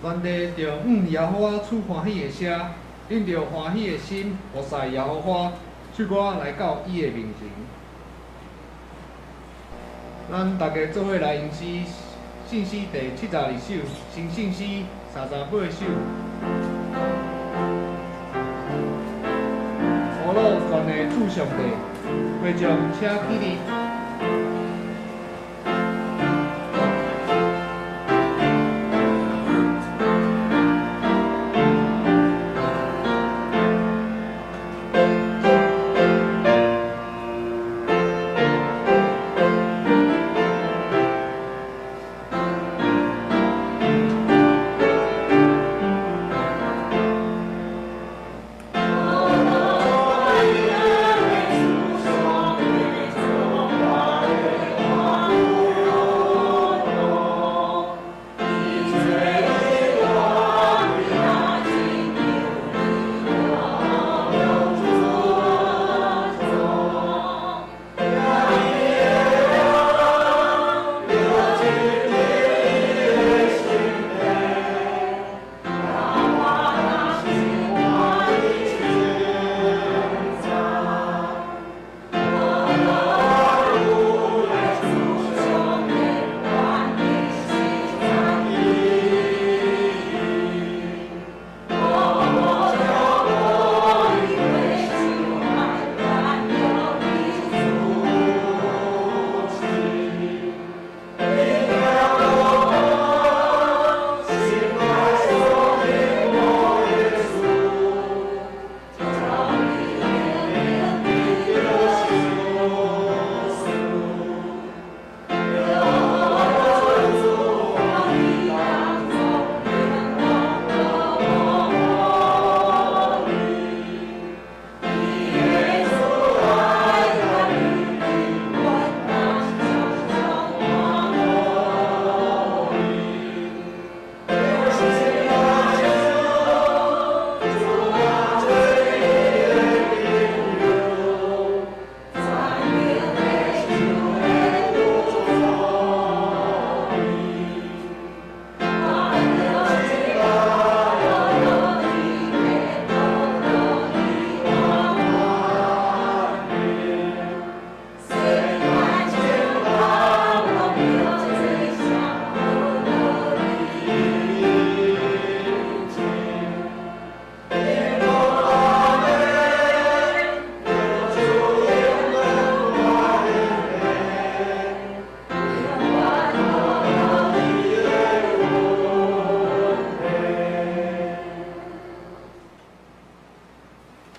全地著向耶和華出歡喜的聲，恁著歡喜的心服侍耶和華，唱歌來到伊的面前。咱逐家做伙來吟詩，聖詩第72首，新聖詩38首。烏魯全的主上帝，會眾請起立。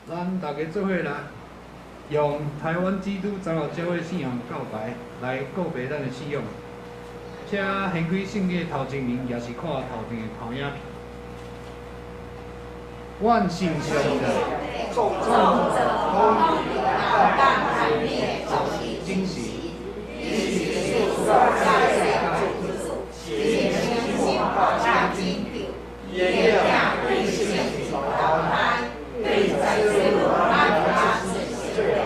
咱逐家做伙來，用台灣基督長老教會信仰告白來告別咱的信仰。請掀開聖經的頭前面，抑是看頭頂的投影片。阮信上帝，創造空甲滅的造真實。伊是所在的主，是生甲拯救，伊的囝對聖子投胎，對在世咱遮順的，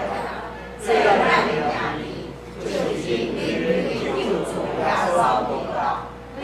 做咱的命，就是恁的救主耶穌基督，對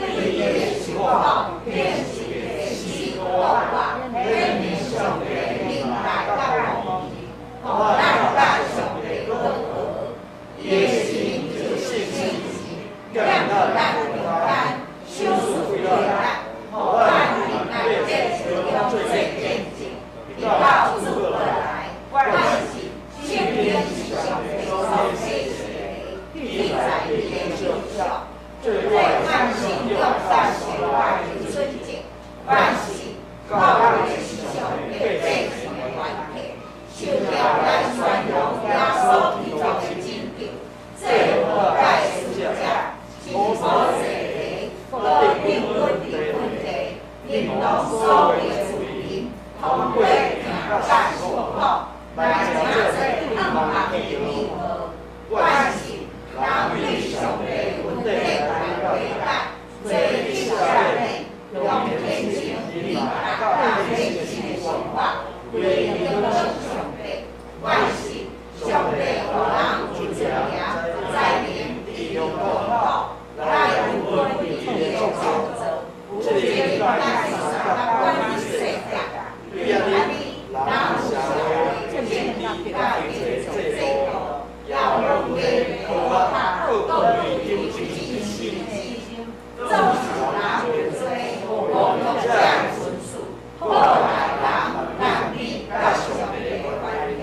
做咱信仰佮生活的准則。凡是教會是上帝百姓的團體，受著咱宣揚耶穌基督的拯救，做和解使者，清楚世界高等倫理問題，認同所有的子民，通過聽佮受苦來成做向望的記號。凡是人對上帝恩典來悔改，做得赦免，用虔誠禮拜佮虔誠的生活，歸榮耀上帝。凡是上帝予人有尊嚴、才能、力量、來有權柄的創造，有這個咱是管理世界，對按呢，人有社會、政治佮經濟制度，也有倫理、科學、各類有精神，總是人有罪，侮辱者的順序，破壞人、人民佮上帝的關係。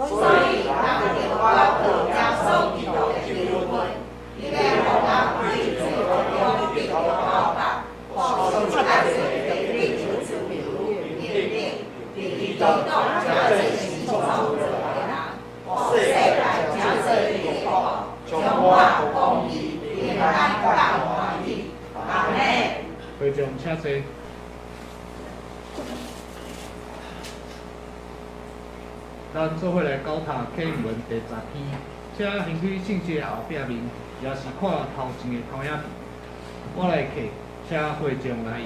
所以人著交託耶穌基督的救恩，伊會予人對罪惡中得著了解，予受愛罪得著自由、平等，佇基督成做新創造的人，予世界成做伊的國，充滿公義、平安佮歡喜。阿們。會長請坐。咱做伙來九讀啟應文第十篇，請掀開聖經的後壁面，也是看頭前的投影片。我來課，請會眾來應。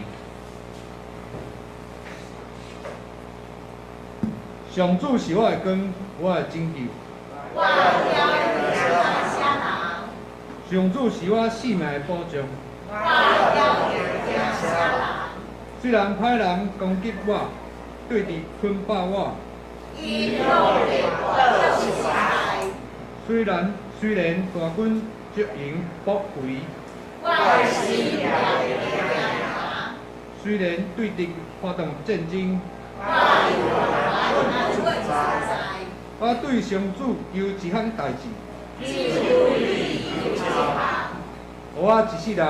上主是我的光，我的拯救。我曉驚啥人？上主是我性命的保障。我曉驚啥人？雖然歹人攻擊我，對敵捆綁我，𪜶攏會倒失敗。雖然大軍紮營包圍，我的心也會驚雖然對敵發動戰爭，我猶安穩所在。我對上主求一項代誌，只求你求一項，予我一世人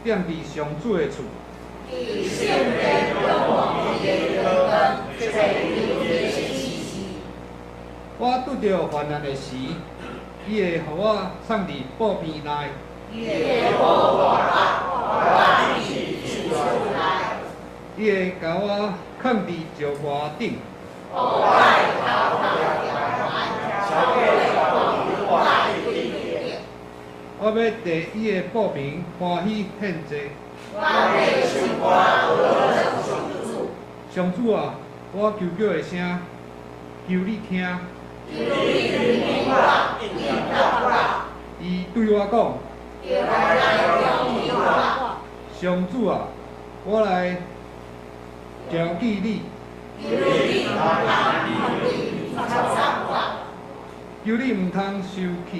踮佇上主的厝，佇聖殿仰望伊的榮光，追求伊的指示。我拄著患難的時，伊會予我藏佇寶棚內。伊會保護我，予我佇樹內，伊會共我囥佇石崖頂。予我的頭殼懸超過我的頂。我欲佇伊的寶棚歡喜獻祭。我欲唱歌歌頌上主。上主啊，我求叫的聲，求你聽。求你憐憫我，應答我。伊對我講：著來恭敬我。上主啊，我來召記你。求你毋通插我。求你毋通收去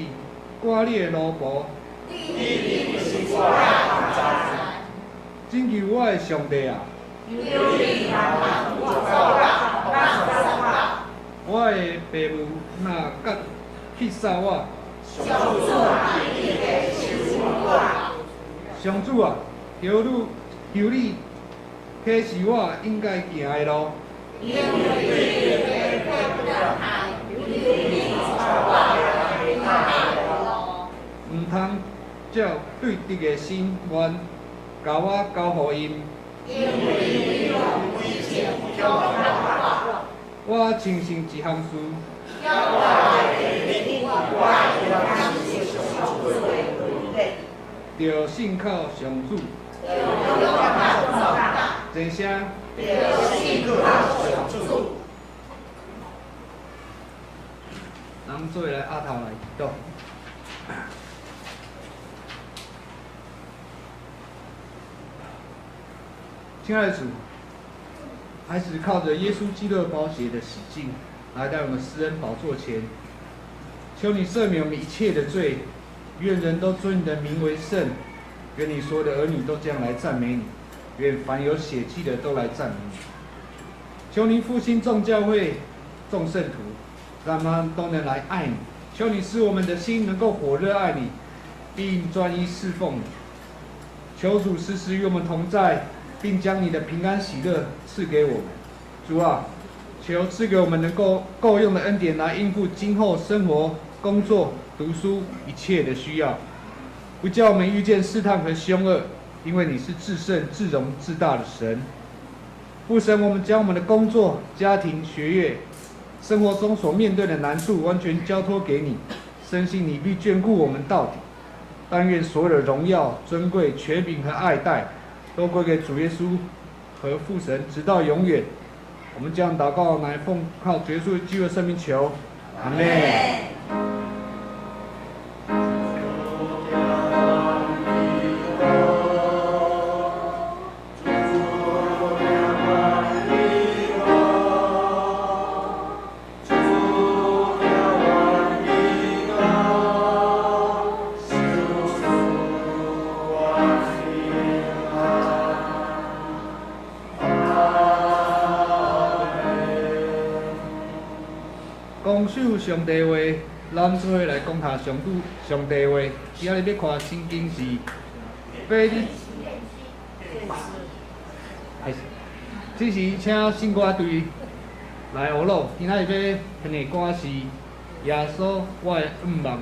趕你的奴僕。你毋是我的拯救我的上帝啊！求你毋通阻擋放殺我。我的爸母若佮去殺我，上主啊，你會收我。上主啊，求你啟示我應該行的路。因為你會轉來，求你帶我行的路。毋通照對敵的心願，共我交予𪜶。因為你用偽情恐嚇我。我清醒一項事，叫我的敵我會感謝上主的恩典。著信靠上主。著勇敢壯膽。齊聲。著信靠上主。咱做伙來阿頭來祈禱。親愛的主，還是靠著耶穌基督的寶血的洗淨，來到我們施恩寶座前，求你赦免我們一切的罪，願人都尊你的名為聖，願你所有的兒女都這樣來讚美你，願凡有血氣的都來讚美你。求你復興眾教會、眾聖徒，讓他們都能來愛你。求你使我們的心能夠火熱愛你，並專一侍奉你。求主時時與我們同在，並將你的平安喜樂賜給我們。主啊，求賜給我們能夠夠用的恩典，來應付今後生活、工作、讀書一切的需要，不叫我們遇見試探和兇惡，因為你是至聖、至榮、至大的神。父神，我們將我們的工作、家庭、學業、生活中所面對的難處，完全交託給你，深信你必眷顧我們到底。但願所有的榮耀、尊貴、權柄和愛戴，都歸給主耶穌和父神，直到永遠。我們這樣禱告，乃奉靠主耶穌基督的聖名求，阿們。講守上帝話，咱做伙來講下上主上帝話。今仔日欲看聖經是腓立，這時請聖歌隊來學咯。今仔日欲唱的歌是《耶穌我的向望》。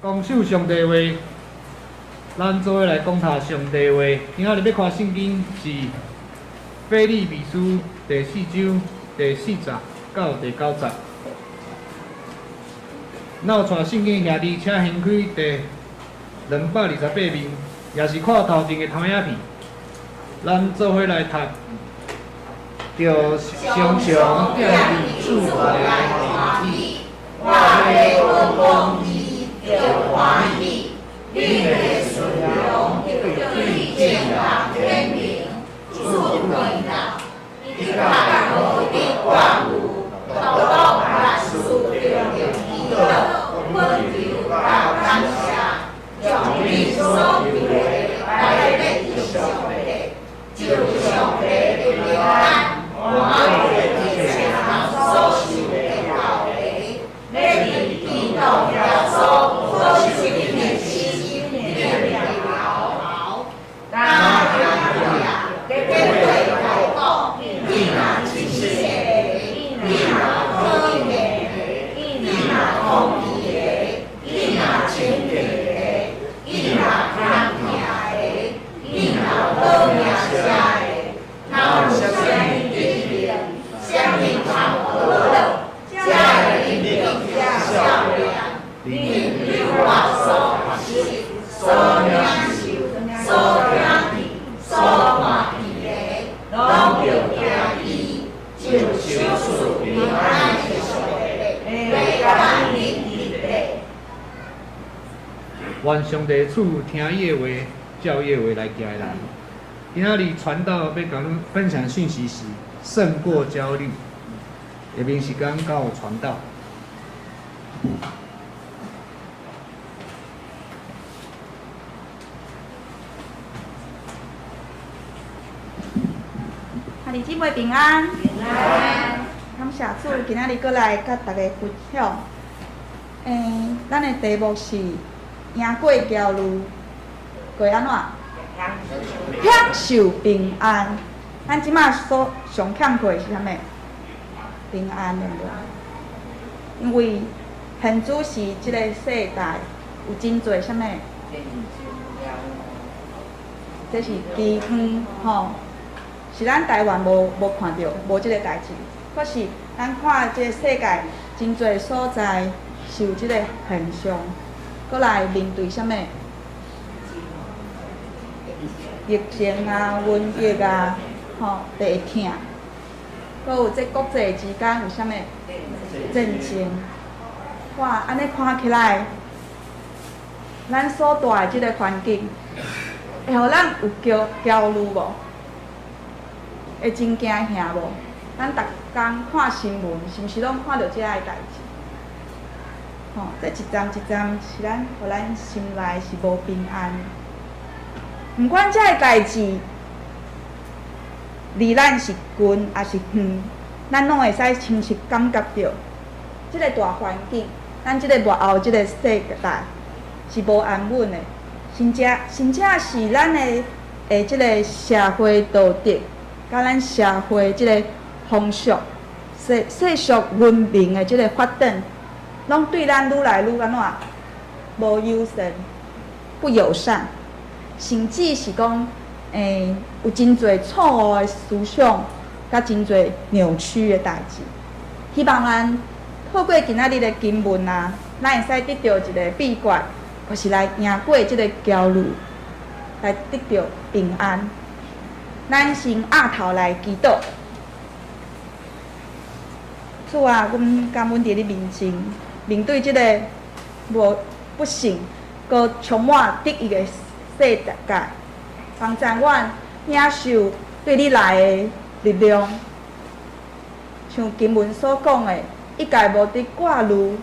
講守上帝話，咱做伙來講讀上帝話。今仔日欲看聖經是腓立比書第四章第四節到第九節。若有帶聖經兄弟，請掀開第228面，也是看頭前的投影片。咱做伙來讀，著常常踮佇主內歡喜。我欲閣講伊著歡喜，恁的順從著對眾人顯明，主近啦。一概無得掛慮，獨獨萬事著用祈禱、懇求佮感謝，將恁所求的來得上帝，就上帝的平安，瞞過一切人所受的道理，欲佇基督耶穌保守恁的心念念頭。若兄弟啊，結果來講，你若真實的，你若可敬的，你若公義的，你若清潔的，你若通疼的，你若好名聲的，若有啥物德行，啥物通學的，這个一定效驗，恁對我所學習、所領受、所聽見、所看見的，攏著行伊，就賞賜平安的上帝，欲佮恁佇咧。願上帝賜聽伊的話，照伊的話來行的人。今仔日傳道欲共恁分享訊息是勝過焦慮。下面時間交予傳道。兄弟姊妹平安。平安。感謝主，今仔日閣來佮大家分享。咱的題目是贏過焦慮，過按怎？享受平安。咱這馬所上欠缺的是啥物？平安，對毋對？因為現主時這個世代有真濟啥物？這是饑荒吼，是咱台灣無看著，無這個代誌。可是咱看這個世界真濟所在是有這個現象，閣來面對啥物？疫情啊、瘟疫啊，吼，都會疼。閣有這國際之間有啥物戰爭？哇，按呢看起來，咱所蹛的這個環境，會予咱有焦慮無？會真驚嚇無？咱逐工看新聞，是毋是攏看著這个代誌？吼，這一站一站是咱，予咱心內是無平安。毋管這个代誌離咱是近抑是遠，咱攏會使親切感覺著，這个大環境，咱這個末後這個世代是無安穩的，甚至是咱的這个社會道德，佮咱社會這个風俗、世俗文明的這个發展，攏對咱愈來愈按怎無友善、不友善，甚至是講，有真濟錯誤的思想，佮真濟扭曲的代誌。希望咱透過今仔日的經文啊，咱會使得著一个秘訣，就是來贏過這个焦慮，來得著平安。咱先額頭來祈禱。主啊，阮感恩佇你面前，面對這个無不幸、閣充滿敵意的世界，幫助阮領受對你來的力量。像經文所講的，一概無得掛慮，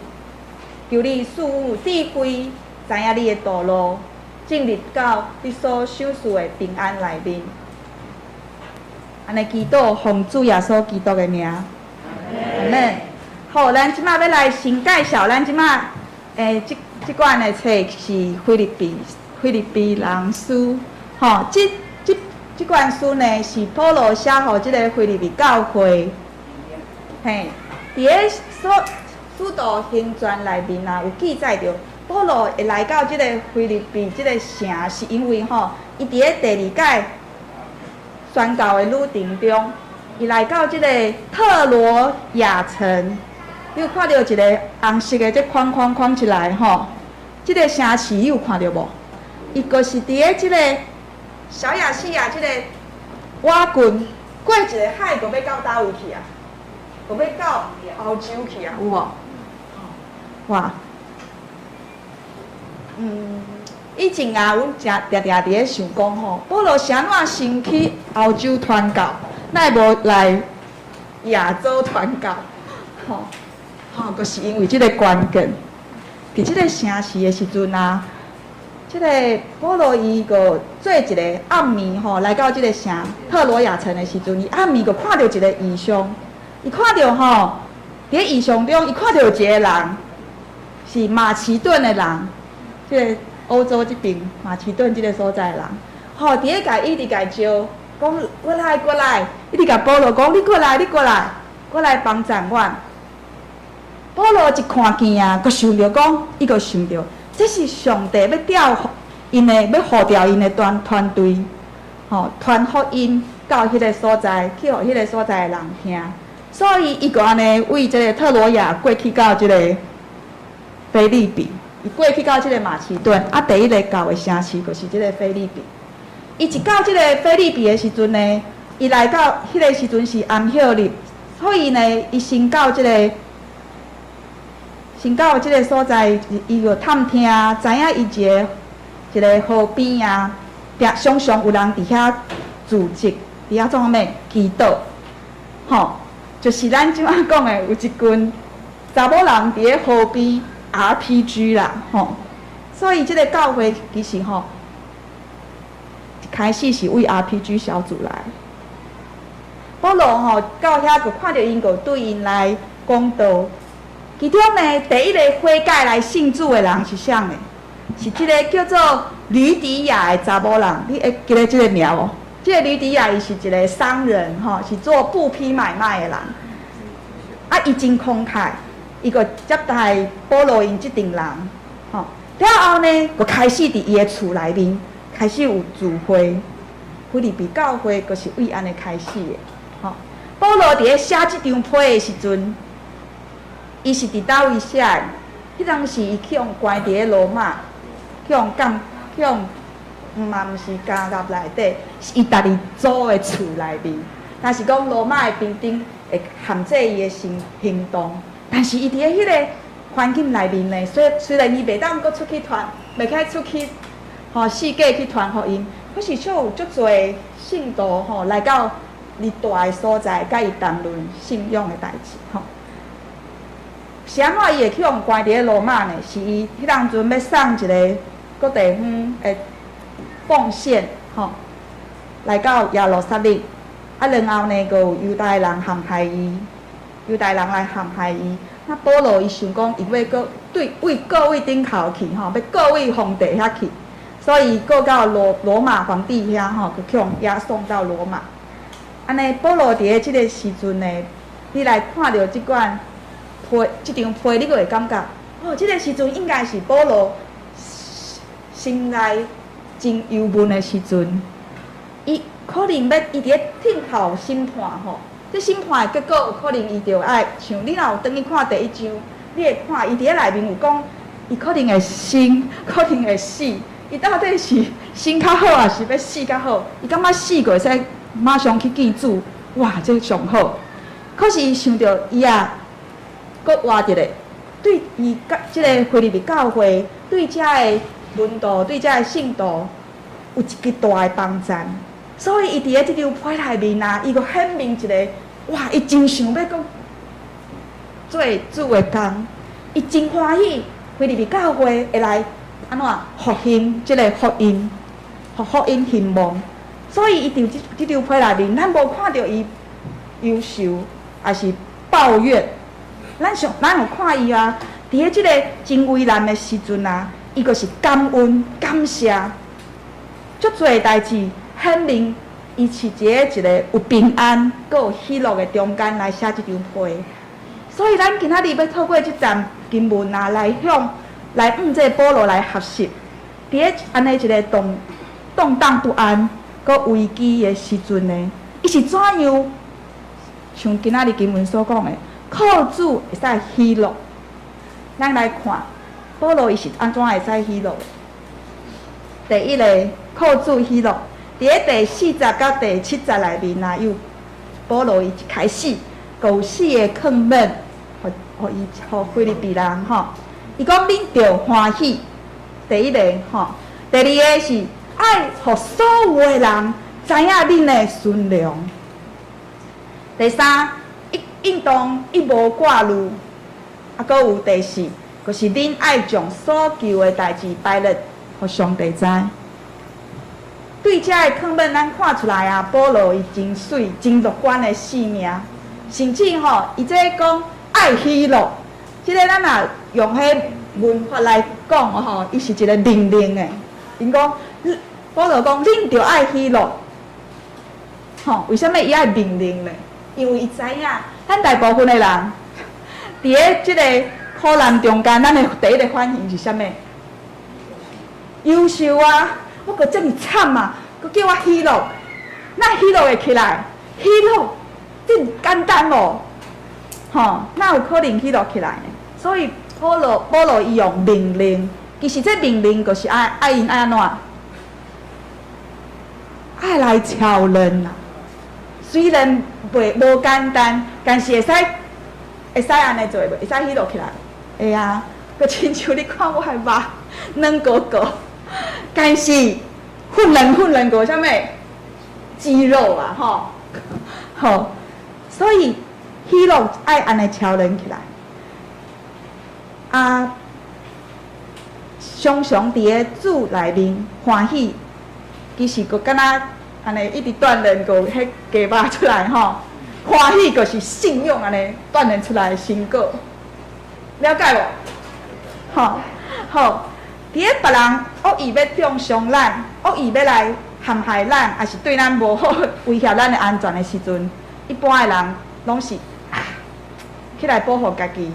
求你賜予智慧，知影你的道路，進入到你所賞賜的平安內面。按呢祈禱，奉主耶穌基督的名。阿們。好，咱這馬欲來先介紹咱這馬這款的冊是腓立比人書，吼，這款書呢是保羅寫予這个腓立比教會，嘿，佇咧使徒行傳內面啊有記載著，保羅會來到這個腓立比這個城，是因為吼，伊佇咧第二擺宣教的旅程中，伊來到這個特羅亞城，你有看著一个紅色的這框框框起來吼，這个城市你有看著無？伊就是佇咧這個小亞細亞這个倚近，過一个海，就欲到佗位去啊？就欲到歐洲去啊？有無？哇！以前啊，阮誠定定佇咧想講吼，保羅是按怎先去歐洲傳教，哪會無來亞洲傳教？吼，吼，就是因為這个關鍵。佇這个城市的時陣啊，這个保羅伊閣做一个暗暝吼，來到這个城特羅亞城的時陣，伊暗暝閣看著一个異象，伊看著吼，佇咧異象中，伊看著有一个人是馬其頓的人，這个歐洲這邊馬其頓這个所在的人，吼，佇咧共伊一直共招，講過來過來，一直共保羅講你過來你過來，過來幫贊阮。保羅一看見啊，閣想著講，伊閣想著，這是上帝欲調𪜶的，欲呼召𪜶的團團隊，吼，傳福音到彼个所在，去予彼个所在的人聽。所以伊閣按呢為這个特羅亞過去到這个腓立比，伊過去到這个馬其頓，啊，第一个到的城市就是這个腓立比。伊一到這个腓立比的時陣呢，伊來到彼个時陣是安息日，所以呢，伊先到這个。先到這个所在，伊就探聽，知影伊一个一个河邊啊，常常有人佇遐聚集，佇遐創啥物祈禱，吼，就是咱這擺講的，有一群查某人佇咧河邊 RPG 啦，吼，所以這个教會其實吼，一開始是為 RPG 小組來。保羅吼到遐就看著𪜶，就對𪜶來講道。其中呢，第一个悔改來信主的人是啥呢？是這个叫做呂底亞的查某人，你會記得這个名無？這个呂底亞伊是一个商人，吼，是做布匹買賣的人。啊，伊真慷慨，伊閣接待保羅𪜶這陣人，吼。了後呢，閣開始佇伊的厝內面開始有聚會，腓立比教會閣是為按呢開始的，吼。保羅佇咧寫這張批的時陣，伊是佇佗位寫的？彼當時伊去予關佇咧羅馬，去予監，去予嘛毋是監獄內底，是伊家己租的厝內面。但是講羅馬的兵丁會限制伊的行行動，但是伊佇咧彼个環境內面呢，雖然伊袂當閣出去傳，袂使出去，吼四界去傳福音，可是卻有足濟信徒吼來到伊蹛的所在，佮伊談論信仰的代誌吼。是按怎伊會去予關佇咧羅馬呢？是伊彼當陣欲送一个各地方的奉獻，吼，來到耶路撒冷。啊，然後呢，閣有猶太人陷害伊，猶太人來陷害伊。那保羅伊想講，伊欲閣對位各位頂頭去，吼，欲告位皇帝遐去，所以閣到羅羅馬皇帝遐，吼，閣去予押送到羅馬。按呢，保羅佇咧這个時陣呢，你來看著這款批，這張批，你閣會感覺，哦，這个時陣應該是保羅心內真憂悶的時陣。伊可能欲伊佇咧等候審判吼，這審判的結果有可能伊著愛像你若有轉去看第一章，你會看伊佇咧內面有講，伊可能會生，可能會死，伊到底是生較好，抑是欲死較好？伊感覺死閣會使馬上去見主，哇，這上好。可是伊想著伊啊，閣活佇咧，對伊佮這个腓立比教會，對遮的門徒，對遮的信徒，有一個大的幫贊。所以伊佇咧這張批內面啊，伊閣顯明一个，哇！伊真想欲閣做主的工，伊真歡喜腓立比教會會來按怎復興這个福音，予福音興旺。所以伊佇這這張批內面，咱無看著伊憂愁，抑是抱怨。咱上咱有看伊啊，佇咧這个真為難的時陣啊，伊閣是感恩感謝，足濟代誌顯明伊是一个一个有平安、閣有喜樂的中間來寫這張批。所以咱今仔日欲透過這節經文啊，來向來向這个保羅來學習，佇咧按呢一个動盪不安、閣危機的時陣呢，伊是怎樣？像今仔日經文所講的，靠主會使喜樂。咱來看保羅伊是按怎會使喜樂？第一个靠主喜樂，佇咧第四節佮第七節內面啊，有保羅伊一開始閣有四个勸勉，予予伊予腓立比人吼。伊講恁著歡喜，第一个吼。第二个是愛予所有的人知影恁的順良。第三，應當一無掛慮。啊，閣有第四，就是恁愛將所求的代誌擺列，予上帝知。對這个勸勉，咱看出來啊，保羅伊真媠、真樂觀的性命，甚至吼，伊這講愛喜樂，這个咱若用彼文法來講吼，伊是一个命令的。𪜶講，保羅講，恁著愛喜樂，吼，為啥物伊愛命令呢？因為伊知影，咱大部分的人，佇咧這个苦難中間，咱的第一个反應是啥物？憂愁啊！我閣這麼慘啊！閣叫我喜樂，哪喜樂會起來？喜樂，這簡單無？吼，哪有可能喜樂起來呢？所以保羅保羅伊用命令，其實這命令就是愛愛𪜶愛按怎？愛來操練啊！雖然袂無簡單，但是會使會使按呢做無？會使喜樂起來？會啊！閣親像你看我的肉軟糊糊，但是訓練訓練過啥物肌肉啊，吼，好，所以喜樂愛按呢操練起來。啊，常常佇咧主內面歡喜，其實閣敢若按呢一直鍛鍊，閣有彼雞肉出來吼。歡喜就是信仰按呢鍛鍊出來的成果，了解無？吼，好，佇咧別人惡意欲中傷咱，惡意欲來陷害咱，抑是對咱無好，威脅咱的安全的時陣，一般的人攏是啊起來保護家己。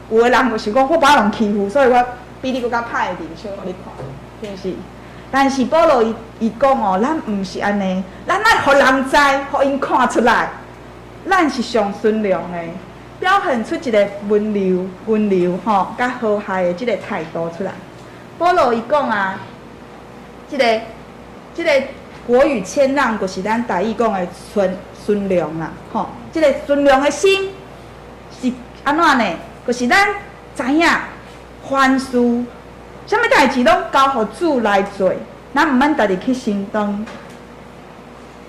有的人就想講，我無予人欺負，所以我比你閣較歹的面相予你看，是毋是？但是保羅伊伊講哦，咱毋是按呢，咱愛予人知，予𪜶看出來，咱是上順良的，表現出一个溫柔、溫柔吼，佮和諧的這个態度出來。保羅伊講啊，這个這个國語謙讓，就是咱台語講的順順良啦，吼，這个順良的心是按怎呢？就是咱知影凡事，啥物代誌攏交予主來做，咱毋免家己去承擔。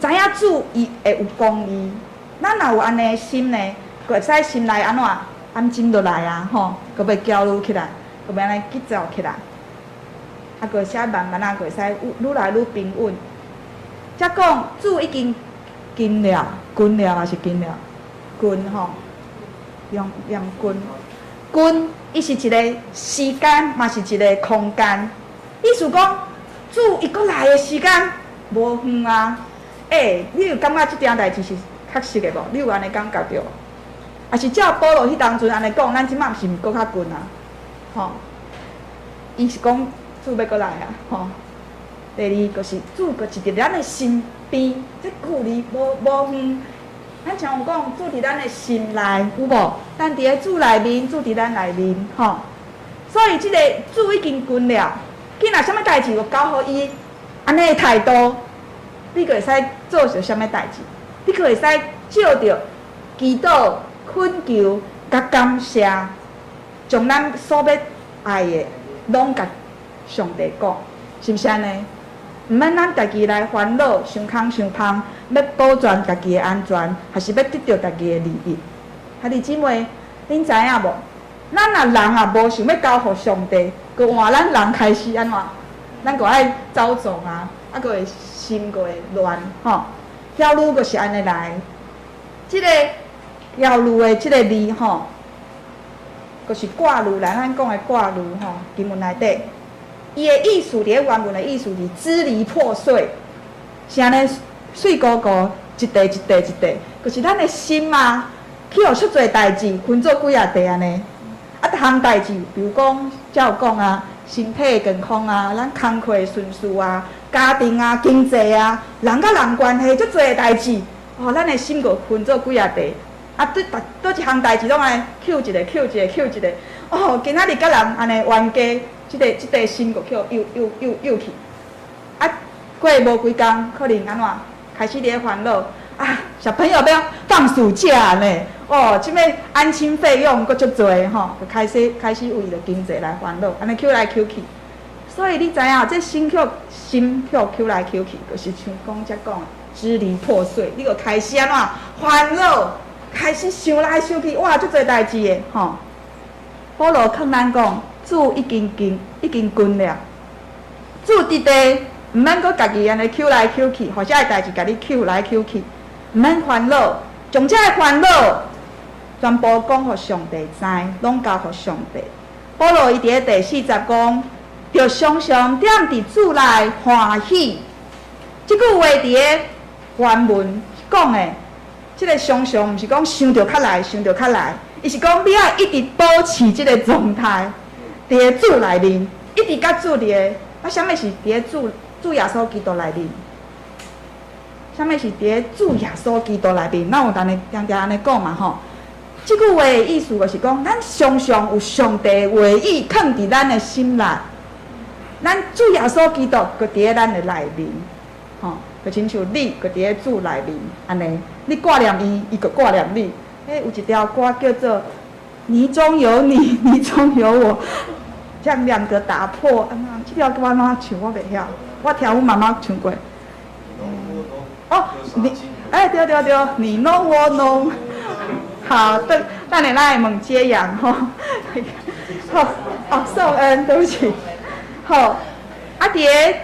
知影主伊會有公義，咱若有按呢心呢，就會使心內按怎安靜落來啊，吼，閣袂焦慮起來，閣袂按呢急躁起來，啊，閣會使慢慢仔，閣會使愈來愈平穩。才講主已經近了，近了抑是近了？近吼，用用近。近，伊是一个時間，嘛是一個空間。意思講，主伊閣來的時間無遠啊。欸，你有感覺這件代誌是確實的無？你有按呢感覺著無？抑是照保羅彼當陣按呢講，咱這馬毋是閣較近啊？吼，伊是講主欲閣來啊！吼，第二就是主閣是佇咱的身邊，這距離無無遠。咱常講主佇咱的心內，有無？咱佇咧主內面，主佇咱內面，吼。所以這个主已經近了，緊若啥物代誌，就交予伊按呢的態度，你閣會使做著啥物代誌？你閣會使藉著祈禱、懇求、佮感謝，將咱所欲愛的，攏共上帝講，是毋是按呢？毋免咱家己來煩惱，傷空傷芳，欲保全家己的安全，抑是欲得著家己的利益？兄弟姊妹，恁知影無？咱若人啊無想欲交予上帝，閣換咱人開始按怎？咱閣愛走撞啊，啊，閣會心閣會亂吼。焦慮閣是按呢來，這个焦慮的這个字吼，閣是掛慮來，咱講的掛慮吼，經文內底。伊的意思，佇咧原文的意思是支離破碎，是按呢碎糊糊，一塊一塊一塊，就是咱的心啊，去予足濟代誌分做幾仔塊按呢。啊，逐項代誌，比如講，才有講啊，身體健康啊，咱工課順遂啊，家庭啊，經濟啊，人佮人關係，足濟代誌，哦，咱的心閣分做幾仔塊。啊，對，逐佗一項代誌攏愛抾一个，抾一个，抾一个。哦，今仔日佮人按呢冤家，這个這塊心閣予搝搝搝搝去。啊，過無幾工，可能按怎開始佇咧煩惱啊，小朋友欲放暑假呢，哦，這擺安親費用閣足濟吼，就開始開始為著經濟來煩惱，按呢搝來搝去。所以你知影，這心予心予搝來搝去，就是像講才講支離破碎，你就開始按怎煩惱。開始想來想去，哇，足濟代誌的吼。保羅勸咱講，主已經近，已經近了。主佇地，毋免閣家己按呢搝來搝去，予這个代誌共你搝來搝去，毋免煩惱，將這个煩惱全部講予上帝知，攏交予上帝。保羅伊佇咧第四節講，著常常踮佇主內歡喜。這句話佇咧原文講的。這个常常毋是講想著較來，想著較來，伊是講你愛一直保持這个狀態，佇咧主內面，一直佮主佇咧。啊，啥物是佇咧主主耶穌基督內面？啥物是佇咧主耶穌基督內面？咱有按呢定定按呢講嘛吼？這句話的意思就是講，咱常常有上帝話語囥佇咱的心內，咱主耶穌基督閣佇咧咱的內面，吼。就親像你，閣佇咧主內面，按呢，你掛念伊，伊閣掛念你。彼有一條歌叫做《泥中有你，泥中有我》，將兩個打破。按怎？這條歌按怎唱？我袂曉，我聽阮媽媽唱過。哦，你，欸，對對對，你儂我儂。好，等等下咱來問接陽吼。好，哦，宋恩，對不起。好，啊，佇咧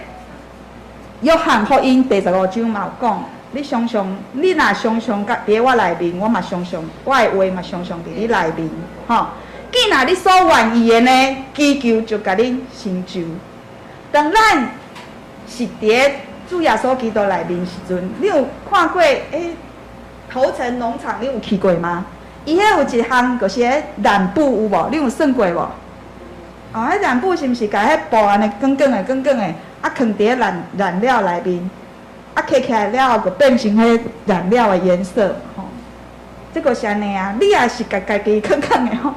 約翰福音第十五章嘛有講，你常常，你若常常佮佇咧我內面，我嘛常常，我的話嘛常常佇你內面，吼。既若你所願意的呢，祈求就共恁成就。當咱是佇咧主耶穌基督內面時陣，你有看過欸？頭城農場你有去過嗎？伊彼有一項就是彼染布有無？你有算過無？哦，彼染布是毋是共彼布按呢捲捲的、捲捲的，啊，囥佇咧染染料內面，啊，揢起來了後，就變成彼染料的顏色，吼。這個是按呢啊，你也是共家己囥囥的吼，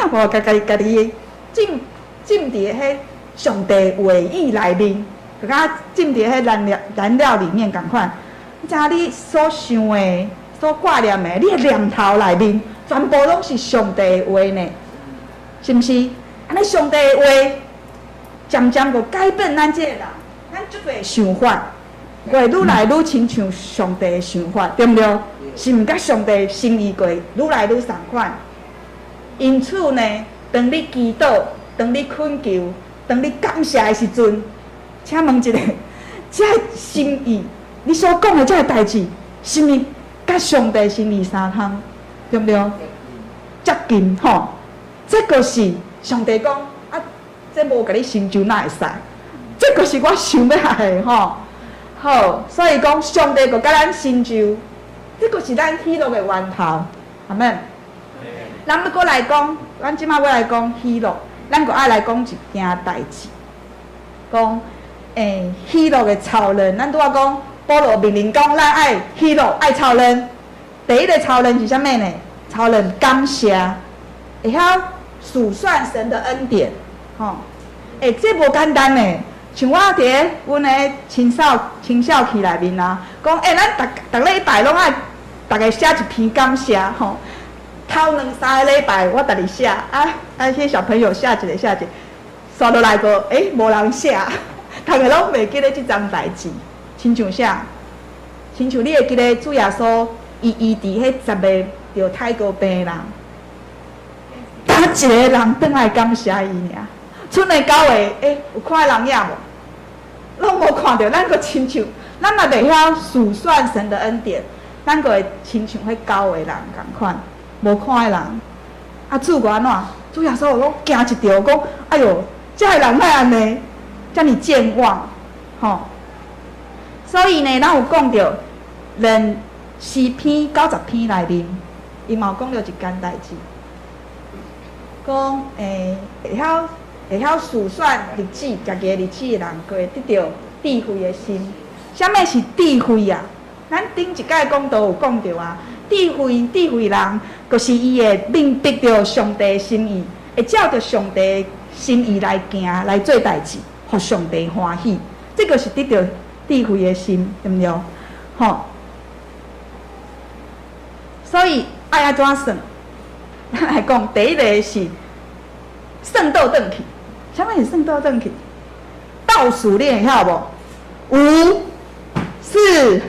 無共家家己浸浸佇彼上帝話語內面，就敢若浸佇彼染料染料裡面仝款。你知影你所想的、所掛念的，你的念頭內面，全部攏是上帝的話呢，是毋是？按呢上帝的話，漸漸就改變咱這个人，咱足濟想法，會愈來愈親像上帝的想法，對毋對？是毋佮上帝心意過愈來愈仝款。因此呢，當你祈禱、當你懇求、當你感謝的時陣，請問一下，這个心意，你所講的這个代誌，是毋佮上帝心意相通？對毋對？接近吼，這個是上帝講啊，這無共你成就哪會使？這個是我想欲愛的吼。好，所以講上帝閣共咱成就，這個是咱喜樂的源頭，阿們。咱欲閣來講，咱這擺欲來講喜樂，咱閣愛來講一件代誌，講喜樂的操練。咱拄仔講保羅命令講，咱愛喜樂，愛操練。第一个操練是啥物呢？操練感謝，會曉數算神的恩典，吼。欸，這無簡單呢。像我佇咧阮的青少青少期內面啊，講欸，咱逐逐禮拜攏愛逐个寫一篇感謝，吼。頭兩三个禮拜我家己寫，啊啊，彼小朋友寫一个寫一个，煞落來個欸，無人寫，逐个攏袂記得這樁代誌。親像啥？親像你會記得主耶穌伊醫治彼十个著太高病的人，敢一个人轉來感謝伊爾。賰的九个，欸，有看彼人影無？攏無看著，咱閣親像，咱嘛袂曉數算神的恩典，咱閣會親像彼九个人仝款，無看彼人。啊，主閣按怎？主耶穌攏驚一跳，講：哎喲，這个人哪按呢？遮爾健忘，吼！所以呢，咱有講著，連詩篇九十篇內面，伊嘛有講著一件代誌，講會曉數算日子，家己的日子的人，閣會得著智慧的心。啥物是智慧啊？咱頂一擺講道有講著啊，智慧智慧人，就是伊會明白著上帝心意，會照著上帝心意來行，來做代誌，予上帝歡喜。這個是得著智慧的心，對毋對？吼！所以愛按怎算？咱來講，第一个是算倒轉去。啥物是算倒轉去？倒數你會曉無？五、四、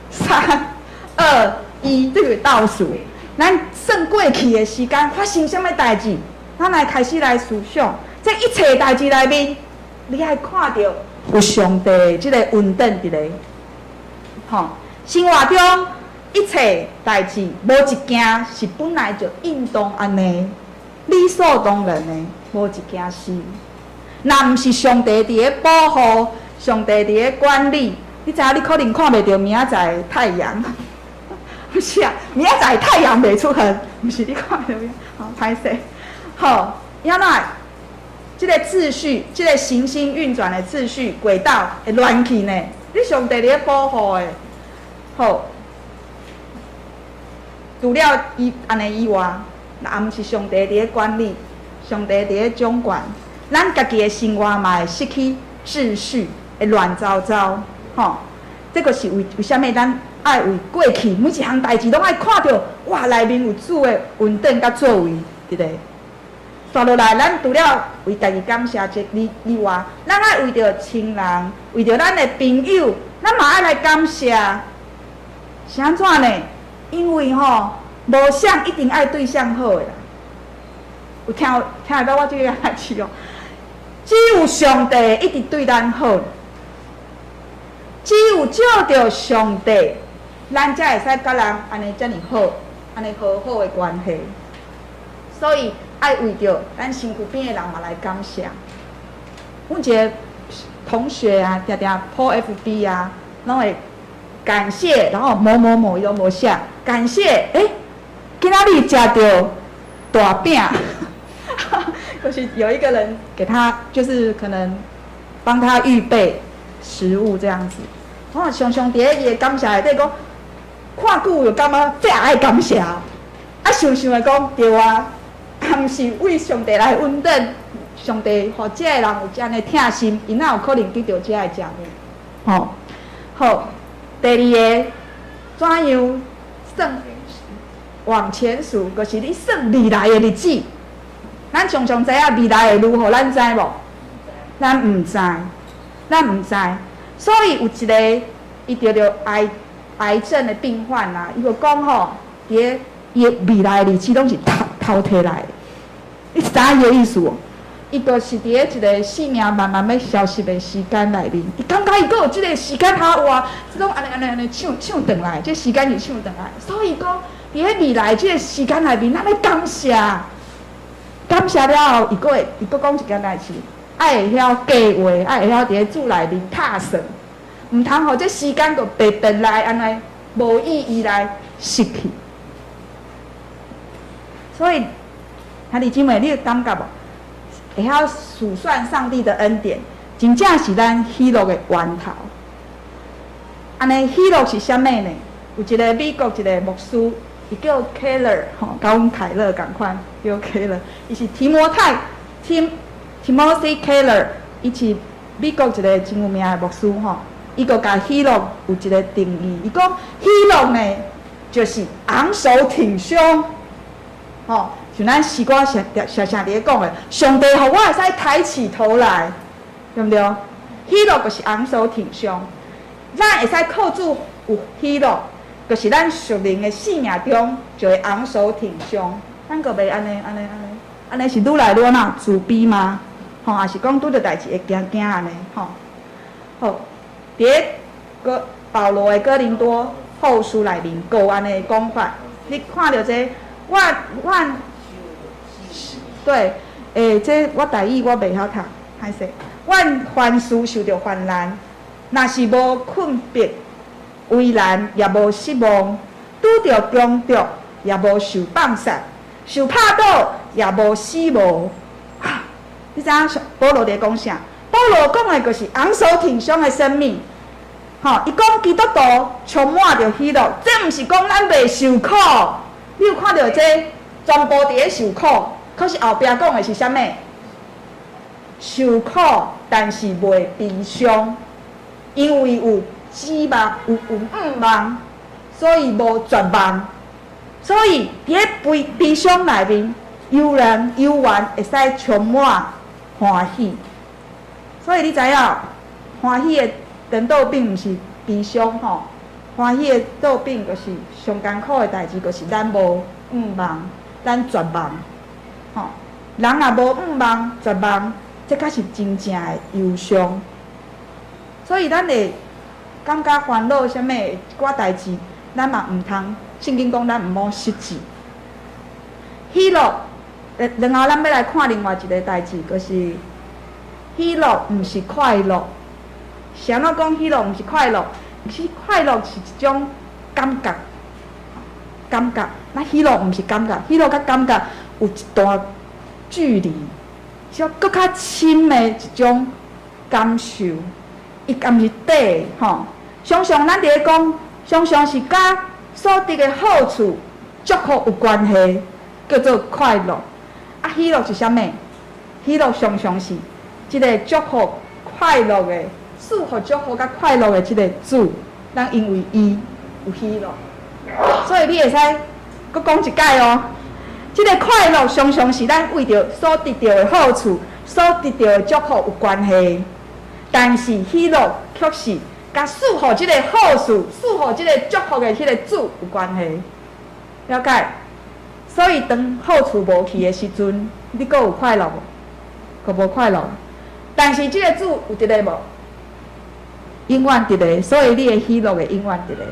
三、二、一，這個倒數。咱算過去的時間發生啥物代誌？咱來開始來思想，這一切代誌內面，你愛看著有上帝的這個恩典佇咧。吼，生活中一切代誌，無一件是本來就應當按呢，理所當然的，無一件事。若毋是上帝佇咧保護，上帝佇咧管理，你知影你可能看袂著明仔載太陽，毋是啊，明仔載太陽袂出現，毋是你看袂著，好歹勢，好，按怎？這個秩序，這個行星運轉的秩序軌道會亂去呢？你上帝佇咧保護的，好。除了伊按呢以外，若毋是上帝佇咧管理，上帝佇咧掌管，咱家己的生活嘛會失去秩序，會亂糟糟，吼。這個是為啥物咱愛為過去每一項代誌攏愛看著，哇，內面有主的恩典佮作為佇咧。紲落來，咱除了為家己感謝這以外，咱愛為著親人，為著咱的朋友，咱嘛愛來感謝。是按怎呢？因為吼，無誰一定愛對誰好的啦。有聽聽會到我這個代誌哦？只有上帝一直對咱好，只有藉著上帝，咱才會使佮人按呢遮爾好，按呢和好的關係。所以愛為著咱身軀邊的人嘛來感謝。阮一個同學啊，定定 po FB 啊，攏會感謝，然後某某某伊攏無寫感謝。欸，今仔日食著大餅，就是有一個人給他，就是可能幫他預備食物這樣子。我常常佇咧伊的感謝內底講，看久就感覺這也愛感謝。啊，想想會講對啊，毋是為上帝來恩典，上帝予這个人有遮爾疼心，伊哪有可能得著這个食物？吼，好，第二个怎樣算往前數，就是你算未來的日子。咱常常知影未來會如何，咱知無？咱毋知，咱毋知。所以有一個伊得著癌症的病患啊，伊就講吼，佇咧伊未來的日子攏是偷偷提來的。你知影伊的意思無？伊就是佇咧一個生命慢慢欲消失的時間內面，伊感覺伊閣有這個時間通活，這種按呢按呢按呢搶搶轉來，這時間是搶轉來。所以講，佇咧未來這個時間內面，咱欲感謝，感謝了後，伊閣會伊閣講一件代誌，愛會曉計劃，愛會曉佇咧主內面拍算，毋通予這時間閣白白來按呢無意義來失去。所以，兄弟姊妹，你有感覺無？會曉數算上帝的恩典，真正是咱喜樂的源頭。按呢，喜樂是啥物呢？有一個美國一個牧師，伊叫 Keller，吼，佮阮凱勒仝款，叫 Keller。伊是提摩太 Timothy Keller，伊是美國一個真有名的牧師吼。伊閣共喜樂有一個定義，伊講喜樂呢，就是昂首挺胸，吼。像咱詩歌常常常佇咧講的，上帝予我會使抬起頭來，對毋對？喜樂就是昂首挺胸，咱會使靠主有喜樂，就是咱屬靈的生命中就會昂首挺胸。咱閣袂按呢按呢按呢，按呢是愈來愈哪自卑嗎？吼，抑是講拄著代誌會驚驚按呢？吼，好，佇咧哥保羅的哥林多後書內面，閣有按呢講法，你看著這個，我我。對，欸，這我台語我袂曉讀，歹勢。阮凡事受著患難，若是無困迫、為難，也無失望；拄著強奪，也無受放殺；受拍倒，也無死無。啊，你知影保羅佇講啥？保羅講的就是昂首挺胸的生命。吼，伊講基督徒充滿著喜樂，這毋是講咱袂受苦。你有看著這全部佇咧受苦，可是後壁講的是啥物？受苦，但是袂悲傷，因為有指望，有盼望，所以無絕望。所以佇咧悲傷內面，猶然猶原會使充滿歡喜。所以你知影，歡喜的顛倒並毋是悲傷吼，歡喜的倒反就是上艱苦的代誌，就是咱無盼望，咱絕望，吼。人若無盼望、絕望，這才是真正的憂傷。所以咱會感覺煩惱啥物一寡代誌，咱嘛毋通。聖經講咱毋好失志。喜樂，然後咱欲來看另外一个代誌，就是喜樂毋是快樂。是按怎講喜樂毋是快樂？其實快樂是一種感覺，感覺。那喜樂毋是感覺，喜樂佮感覺有一段距離，是閣較深的一種感受。伊敢是底吼？常常咱佇咧講，常常是佮所得的好處、祝福有關係，叫做快樂。啊，喜樂是啥物？喜樂常常是這个祝福、快樂的。賜予祝福佮快樂的這个主，咱因為伊有喜樂，所以你會使閣講一擺哦。這个快樂常常是咱為著所得著的好處、所得著的祝福有關係，但是喜樂卻是佮賜予這个好事、賜予這个祝福的彼个主有關係。了解？所以當好處無去的時陣，你閣有快樂無？閣無快樂。但是這个主有佇咧無？永遠佇咧，所以你的喜樂會永遠佇咧。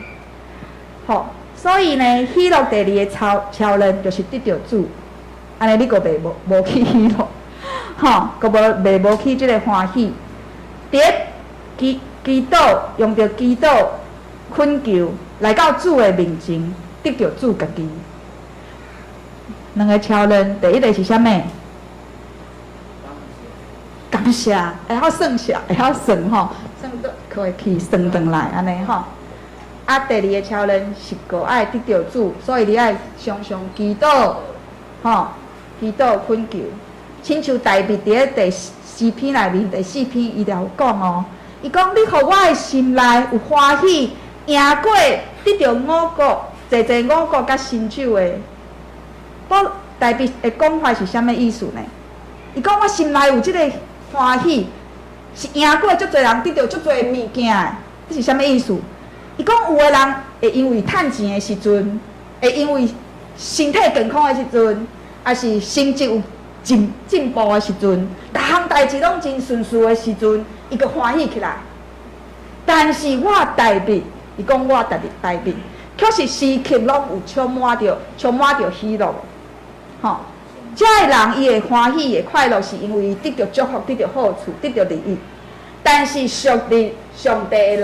好，所以呢，喜樂第二个超然就是得著主，按呢你閣袂無去喜樂，吼，閣無袂無去這个歡喜。佇咧祈禱，用著祈禱懇求來到主的面前，得著主家己。兩个超然，第一个是啥物？感謝，會曉算數，會曉算吼，算倒可會去算轉來按呢吼。啊，第二个超然是閣愛得著主，所以你愛常常祈禱，吼，祈禱懇求。親像大衛佇咧第詩篇內面第四篇，伊就有講哦，伊講你予我的心內有歡喜，贏過得著五穀，濟濟五穀佮新酒的。我大衛的講法是啥物意思呢？伊講我心內有這个歡喜，是贏過足濟人得著足濟物件的，這是啥物意思？伊講有的人會因為趁錢的時陣，會因為身體健康的時陣，抑是成績有進步的時陣，逐項代誌攏真順遂的時陣，伊就歡喜起來。但是我大衛，伊講我大衛，卻是時刻攏有充滿著喜樂，吼。這个人伊會歡喜會快樂，是因為伊得著祝福、得著好處、得著利益。但是屬於上帝的人，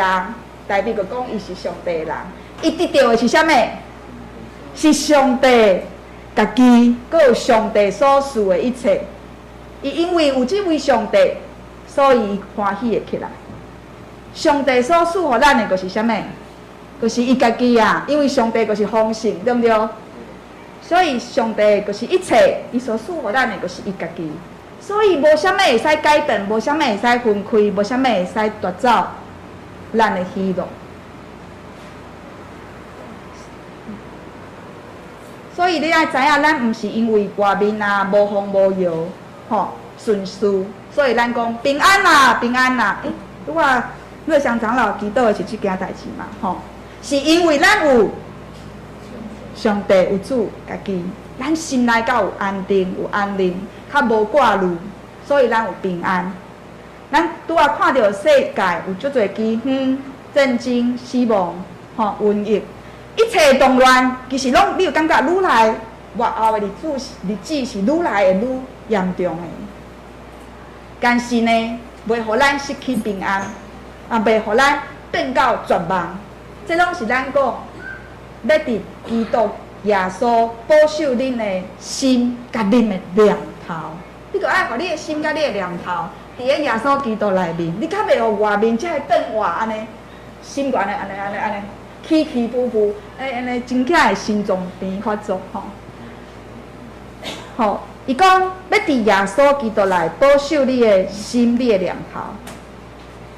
大衛就講伊是上帝的人，伊得著的是啥物？是上帝家己，閣有上帝所賜的一切。伊因為有這位上帝，所以伊歡喜會起來。上帝所賜予咱的，就是啥物？就是伊家己啊！因為上帝就是豐盛，對毋對？所以上帝就是一切，伊所賜予咱的就是伊家己。所以無啥物會使改變，無啥物會使分開，無啥物會使奪走咱的喜樂。所以你愛知影，咱毋是因為外面啊無風無雨，吼順遂，所以咱講平安啦，平安啦。欸，拄仔樂祥長老祈禱的是這件代誌嘛，吼，是因為咱有上帝有主家己，咱心內較有安定，有安寧，較無掛慮，所以咱有平安。咱拄仔看著世界有足濟饑荒、戰爭、死亡、吼瘟疫，一切動亂，其實攏你有感覺愈來末後的日子是愈來會愈嚴重的。但是呢，袂予咱失去平安，也袂予咱變到絕望。這攏是咱講，欲佇基督耶穌保守恁的心佮恁的念頭。你閣愛予你的心佮你的念頭，佇咧耶穌基督內面，你較袂予外面這个變化按呢，心閣按呢按呢按呢按呢起起伏伏，欸按呢真正會心臟病發作吼。吼，伊講欲佇耶穌基督內保守你的心，你的念頭。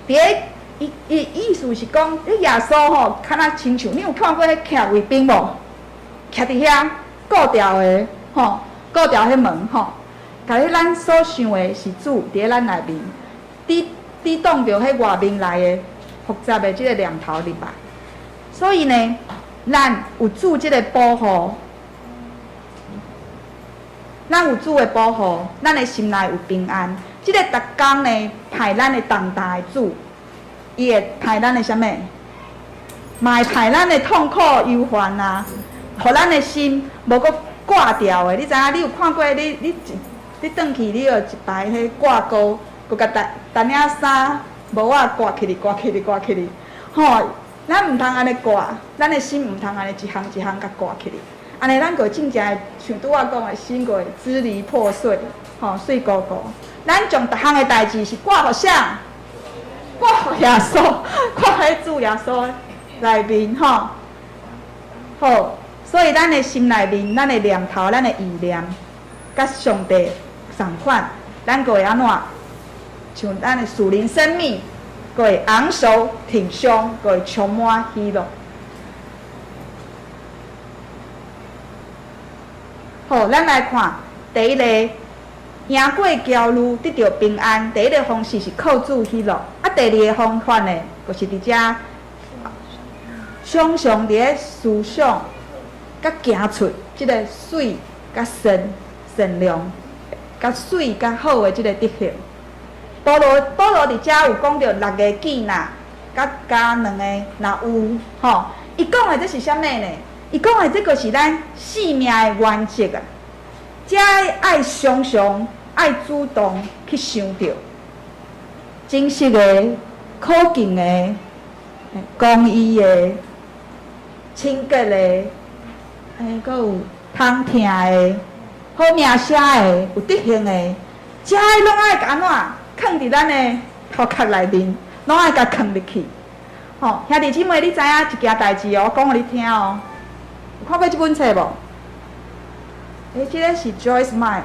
佇咧伊伊意思是講，你耶穌吼，敢若親像你有看過彼徛衛兵無？徛佇遐顧牢的吼，顧牢彼門吼。共彼咱所想的是主佇咧咱內面，抵抵擋著彼外面來的複雜的這个念頭入來。所以呢，咱有主這个保護，咱有主的保護，咱的心內有平安。這个逐工呢，派咱的同擔的主，伊會派咱的啥物？嘛會派咱的痛苦憂煩啊，予咱的心無閣掛牢的。你知影？你有看過你你一你轉去，你有一排彼掛鈎，閣共單單領衫帽仔掛起哩，掛起哩，掛起哩，吼！咱毋通按呢掛，咱的心毋通按呢一項一項共掛起哩。按呢，咱就真正會像拄仔講的，心閣會支離破碎，吼，碎糊糊。咱將逐項的代誌是掛予啥？掛予耶穌，掛佇主耶穌內面，吼。好，所以咱的心內面，咱的念頭，咱的意念，佮上帝仝款，咱閣會按怎？像咱的屬靈生命，閣會昂首挺胸，閣會充滿喜樂。好，咱來看第一個，贏過焦慮，得著平安。第一个方式是靠主喜樂。啊，第二个方法呢，就是佇遮常常佇咧思想，佮行出這个媠佮善善良，佮媠佮好的這个德行。保羅保羅佇遮有講著六个見若，佮加兩个若有吼。伊講的這是啥物呢？伊講的這个是咱生命的原則啊。遮愛常常愛主動去想著真實的、可敬的、公義的、清潔的，欸，閣有通疼的、好名聲的、有德行的，遮攏愛共按怎囥佇咱的頭殼內面，攏愛共囥入去。吼，兄弟姊妹，你知影一件代誌哦？我講予你聽哦。有看過這本冊無？欸，這个是 Joyce Meyer，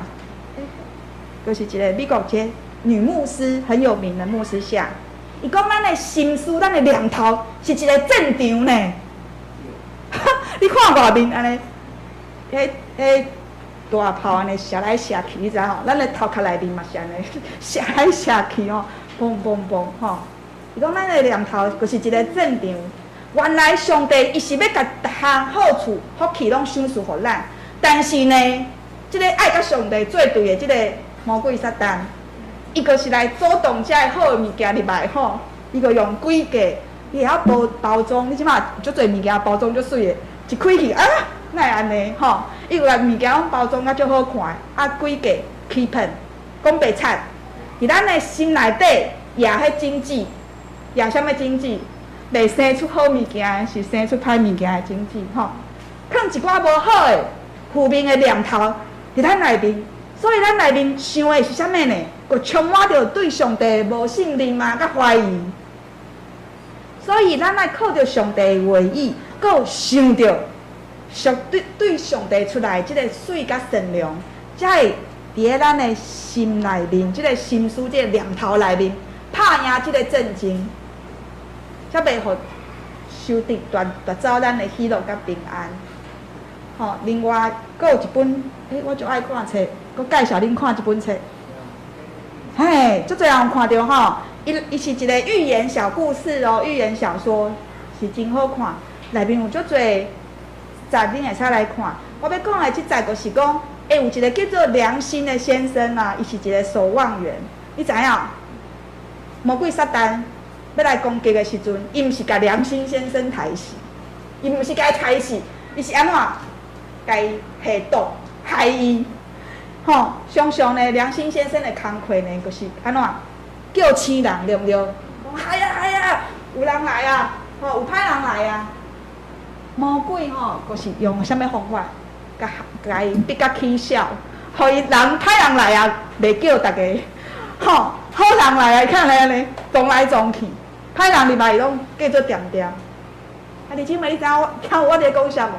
就是一个美國一个女牧師，很有名的牧師寫。伊講咱的心思、咱的念頭是一个戰場呢。你看外面按呢，彼彼大炮按呢射來射去，你知吼？咱的頭殼內面嘛是按呢射來射去吼，嘣嘣嘣吼。伊講咱的念頭就是一个戰場。原來上帝伊是欲共逐項好處、福氣攏賞賜予咱。但是呢，這个愛佮上帝做對的這个魔鬼撒旦，伊就是來阻擋這个好的物件入來吼。伊就用詭計，伊會曉包包裝。你這馬足濟物件包裝足媠的，一開去啊，哪會按呢吼？伊有共物件攏包裝甲足好看，啊詭計欺騙，講白賊，佇咱的心內底掖彼種子，掖啥物種子？袂生出好物件的，是生出歹物件的種子吼。囥一寡無好的負面的念頭佇咱內面，所以咱內面想的是啥物呢？閣充滿著對上帝的無信任啊，佮懷疑。所以咱愛靠著上帝的話語，閣有想著上對對上帝出來的這个媠佮善良，才會佇咧咱的心內面，這个心思、這个念頭內面，拍贏這个戰爭，才袂予仇敵奪奪走咱的喜樂佮平安。吼，另外，閣有一本，欸，我足愛看冊，閣介紹恁看這本冊。嘿，足濟人有看著吼，伊伊是一个寓言小故事哦，寓言小說是真好看，內面有足濟節，恁會使來看。我欲講的這節就是講，欸，有一个叫做良心的先生啊，伊是一个守望員，你知影？魔鬼撒旦欲來攻擊的時陣，伊毋是共良心先生刣死，伊毋是共伊刣死，伊是按怎？共伊下毒害伊，吼！常常呢，良心先生的工課呢，就是按怎叫醒人，對毋對？講來啊來啊，有人來啊，吼，有歹人來啊！魔鬼吼，閣是用啥物方法，共共伊逼甲起痟，予伊人歹人來啊，袂叫逐家，吼，好人來啊，看來按呢，撞來撞去，歹人入來伊攏叫做恬恬。啊，弟姊妹，你知影我聽有我佇咧講啥無？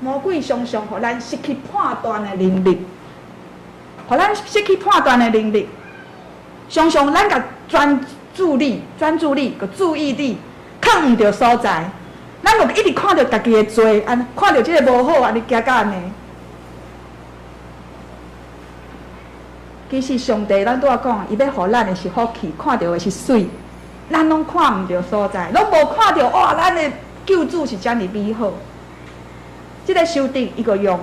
魔鬼常常予咱失去判斷的能力，予咱失去判斷的能力。常常咱共專注力、專注力佮注意力囥毋著所在，咱就一直看著家己的罪，按看著這个無好，按呢行到按呢。其實上帝，咱拄仔講，伊欲予咱的是福氣，看著的是媠，咱攏看毋著所在，攏無看著哇！咱的救主是遮爾美好。這个仇敵，伊閣用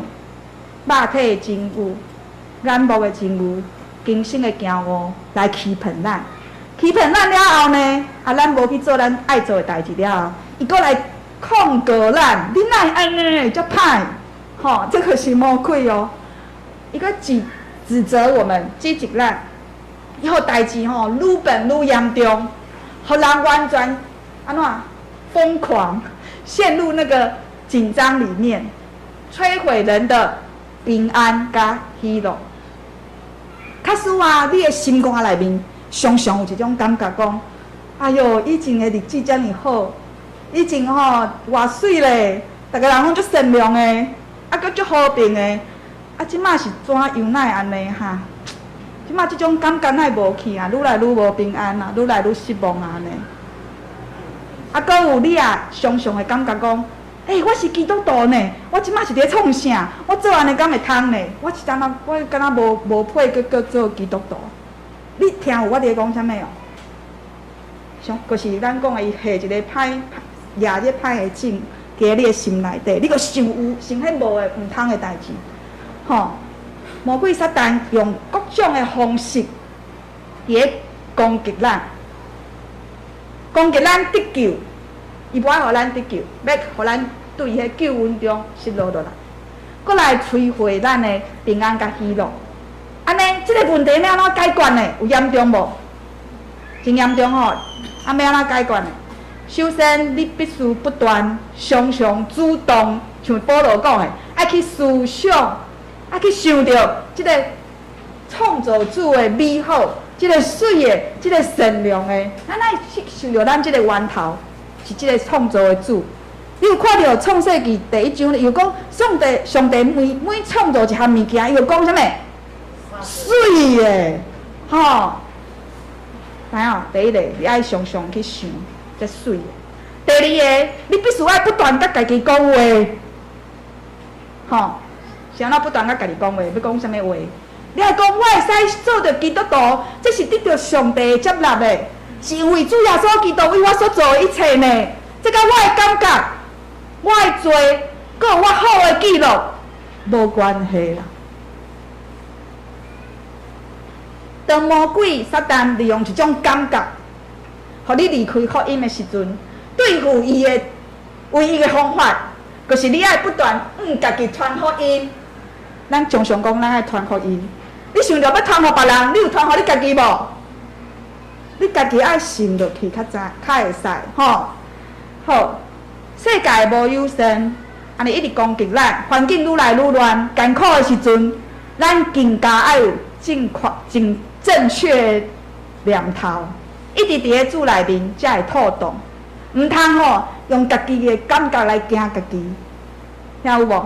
肉體的情慾、眼目的情慾、今生的驕傲來欺騙咱，欺騙咱了後呢，啊，咱無去做咱愛做的代誌了後，伊閣來控告咱，你哪會按呢？遮歹，吼，這個是魔鬼哦，伊閣指責我們，指責咱，伊予代誌吼愈變愈嚴重，予人完全按怎瘋狂，陷入那個緊張裡面，摧毀人的平安佮喜樂。假使啊，你的心肝內面常常有一種感覺，講：哎喲，以前的日子遮爾好，以前吼偌媠咧，逐个人攏足善良的，啊，閣足和平的，啊，這馬是怎樣哪會按呢哈？這馬這種感覺哪會無去啊？愈來愈無平安啊，愈來愈失望啊按呢。啊，閣有你也常常會感覺講，欸，我是基督徒呢，我這馬是佇咧創啥？我做按呢敢會通呢？我是敢若我敢若無無配閣閣做基督徒？你聽有我佇咧講啥物哦？像就是咱講的，伊下一个歹掠這歹的種，佇你的心內底，你閣想有想彼無的毋通的代誌，吼！魔鬼撒旦用各種的方式佇咧攻擊咱，攻擊咱得救，伊無愛予咱得救，欲予咱對彼救恩中失落落來，閣來摧毀咱的平安佮喜樂。按呢，這个問題欲按怎解決呢？有嚴重無？真嚴重吼！啊，欲按怎解決呢？首先，你必須不斷、常常主動，像保羅講的，愛去思想，愛去想著這个創造主的美好，這个媠的，這个善良的，咱愛去想著咱這个源頭是這个創造的主。你有看著創世記第一章，伊有講上帝，上帝每每創造一項物件，伊就講啥物？媠的，吼！知影？第一个，你愛常常去想這媠的；第二个，你必須愛不斷佮家己講話，吼！是按怎不斷佮家己講話？欲講啥物話？你愛講我會使做著基督徒，這是得著上帝的接納的，是因為主耶穌基督為我所做的一切呢。這佮我的感覺、我的罪，閣有我好的記錄無關係啦。當魔鬼撒旦利用一種感覺，予你離開福音的時陣，對付伊的唯一的方法，就是你愛不斷向家己傳福音。咱常常講，咱愛傳福音。你想著欲傳予別人，你有傳予你家己無？你家己愛信落去較知，較會使吼。好，世界無友善，按呢一直攻擊咱，環境愈來愈亂，艱苦的時陣，咱更加愛有正確、正正確的念頭，一直佇咧主內面才會妥當。毋通吼用家己的感覺來驚家己，聽有無？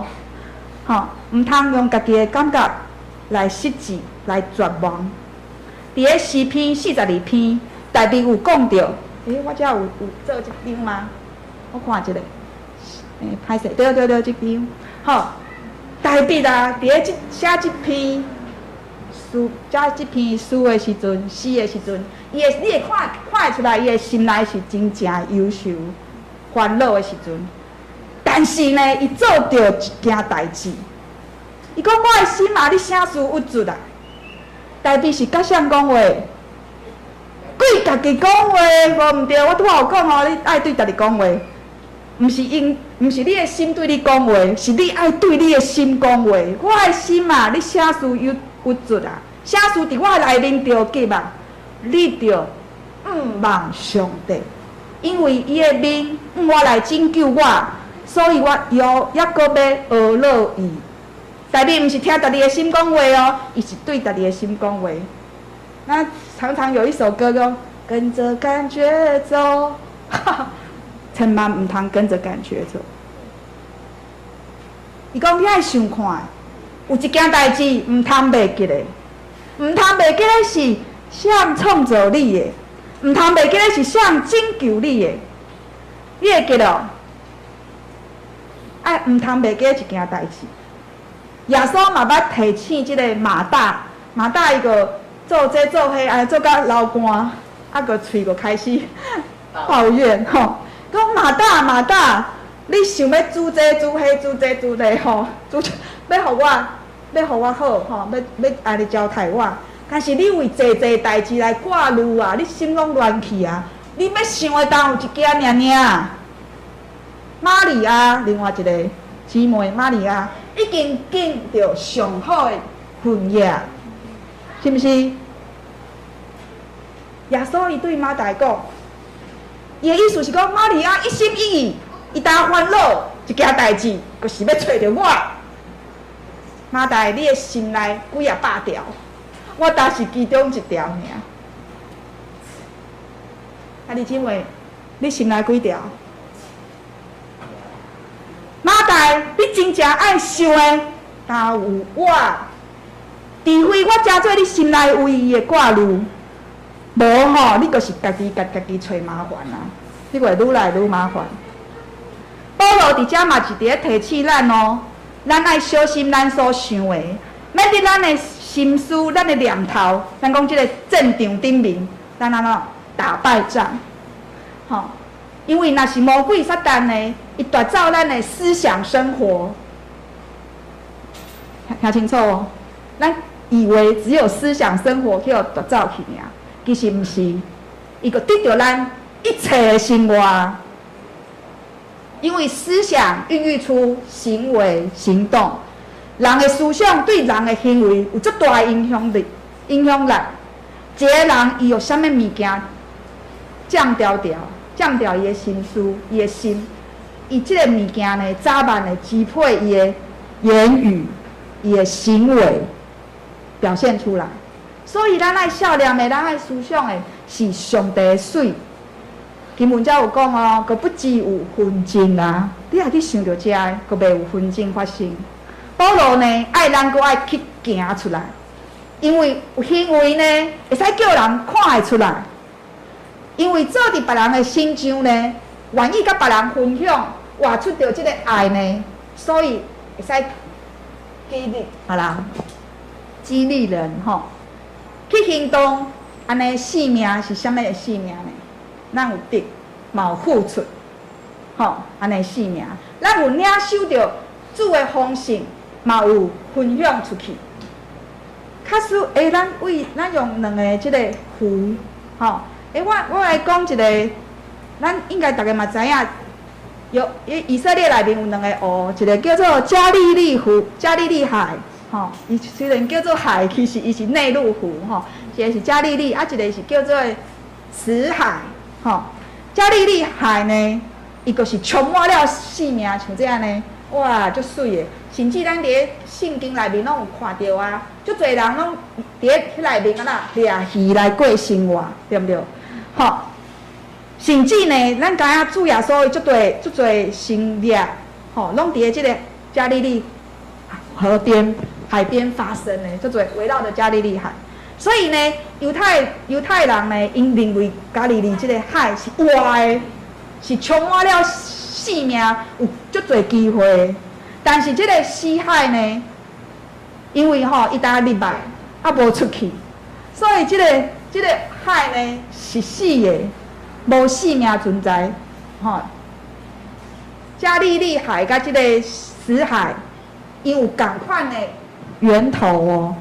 吼，毋通用家己的感覺來失志、來絕望。佇咧詩篇42篇，大衛有講著，欸，我遮有有做這張嗎？我看一下，欸，歹勢，對對對，這張，吼，大衛啊，佇咧這寫這篇詩，寫這篇詩的時陣，詩的時陣，伊會，你會看看會出來，伊的心內是真正憂愁、煩惱的時陣。但是呢，伊做著一件代誌，伊講我的心啊，你啥事鬱卒啊？大衛是佮誰講話？對家己講話，無毋對。我拄仔有講吼，你愛對家己講話，毋是因，毋是你的心對你講話，是你愛對你的心講話。我的心啊，你啥事憂鬱卒啊？啥事佇我內面著急啊？你著向望上帝，因為伊的面向我來拯救我，所以我猶猶閣欲呵咾伊。大衛毋是聽家己的心講話哦，伊是對家己的心講話。那常常有一首歌講，跟著感覺走，千萬毋通跟著感覺走。伊講你愛想看，有一件代誌毋通袂記得，毋通袂記得是誰創造你的，毋通袂記得是誰拯救你的，你會記得？愛毋通袂記得一件代誌。耶穌嘛捌提醒這個馬大，馬大伊個做這做彼，啊做甲流汗，啊閣喙閣開始抱怨吼，講馬大馬大，你想欲煮這煮彼煮這煮彼吼，煮欲予我欲予我好吼，欲欲按呢招待我，但是你為濟濟代誌來掛慮啊，你心攏亂去啊，你欲想的當有一件爾爾。瑪利亞另外一個姊妹瑪利亞已經揀著上好的份額，是毋是？耶穌伊對馬大講，伊的意思是講瑪利亞一心一意，伊焦煩惱一件代誌，就是欲揣著我。馬大，你的心內幾仔百條，我焦是其中一條爾。啊，你姊妹，你心內幾條？馬大，你真正愛想的，焦有我，除非我成做你心內唯一的掛慮，無吼，你就是家己共家己揣麻煩啊！你會愈來愈麻煩。保羅佇遮嘛是佇咧提醒咱哦，咱愛小心咱所想的，免得咱的心思、咱的念頭，咱講這個戰場頂面，咱按怎打敗仗？吼，因為若是魔鬼撒旦呢，伊奪走咱的思想生活，聽清楚哦。咱以為只有思想生活去予奪走去爾，其實毋是，伊閣得著咱一切的生活。因為思想孕育出行為行動，人的思想對人的行為有足大的影響力，影響力。一個人伊予啥物物件佔牢牢，佔牢伊的心思，伊的心，伊這個物件呢，早晚會支配伊的言語，伊的行為表現出來。所以咱愛數念的，咱愛思想的是上帝的媠。經文遮有講哦，閣不致有紛爭啊！你若去想著這個，閣袂有紛爭發生。保羅呢，愛咱閣愛去行出來，因為有行為呢，會使叫人看會出來。因為做佇別人的身上呢，願意佮別人分享，活出著這個愛呢，所以會使激勵別人，激勵人吼，去行動。按呢性命是啥物的性命呢？咱有得，嘛有付出，吼，按呢性命，咱有領受著主的豐盛，嘛有分享出去。假使咱為咱用兩个這個湖，吼，我來講一个，咱應該逐家嘛知影，有以色列內面有兩个湖，一个叫做加利利湖、加利利海，吼，伊雖然叫做海，其實伊是內陸湖，吼，一个是加利利，啊，一个是叫做死海。吼，加利利海呢，伊就是充滿了生命，像這按呢，哇，足媠的。甚至咱佇咧聖經內面攏有看著啊，足濟人攏佇咧彼內面按怎掠魚來過生活，對毋對？吼，甚至呢，咱知影主耶穌伊足濟足濟神蹟，吼，攏佇咧這个加利利河邊、海邊發生的，足濟圍繞著加利利海。所以呢，猶太人呢，𪜶認為加利利這个海是活的，是充滿了生命，有足濟機會的。但是這个死海呢，因為吼伊焦入來，啊無出去，所以這个這个海呢是死的，無生命存在。吼，加利利海佮這个死海，𪜶有仝款的源頭哦。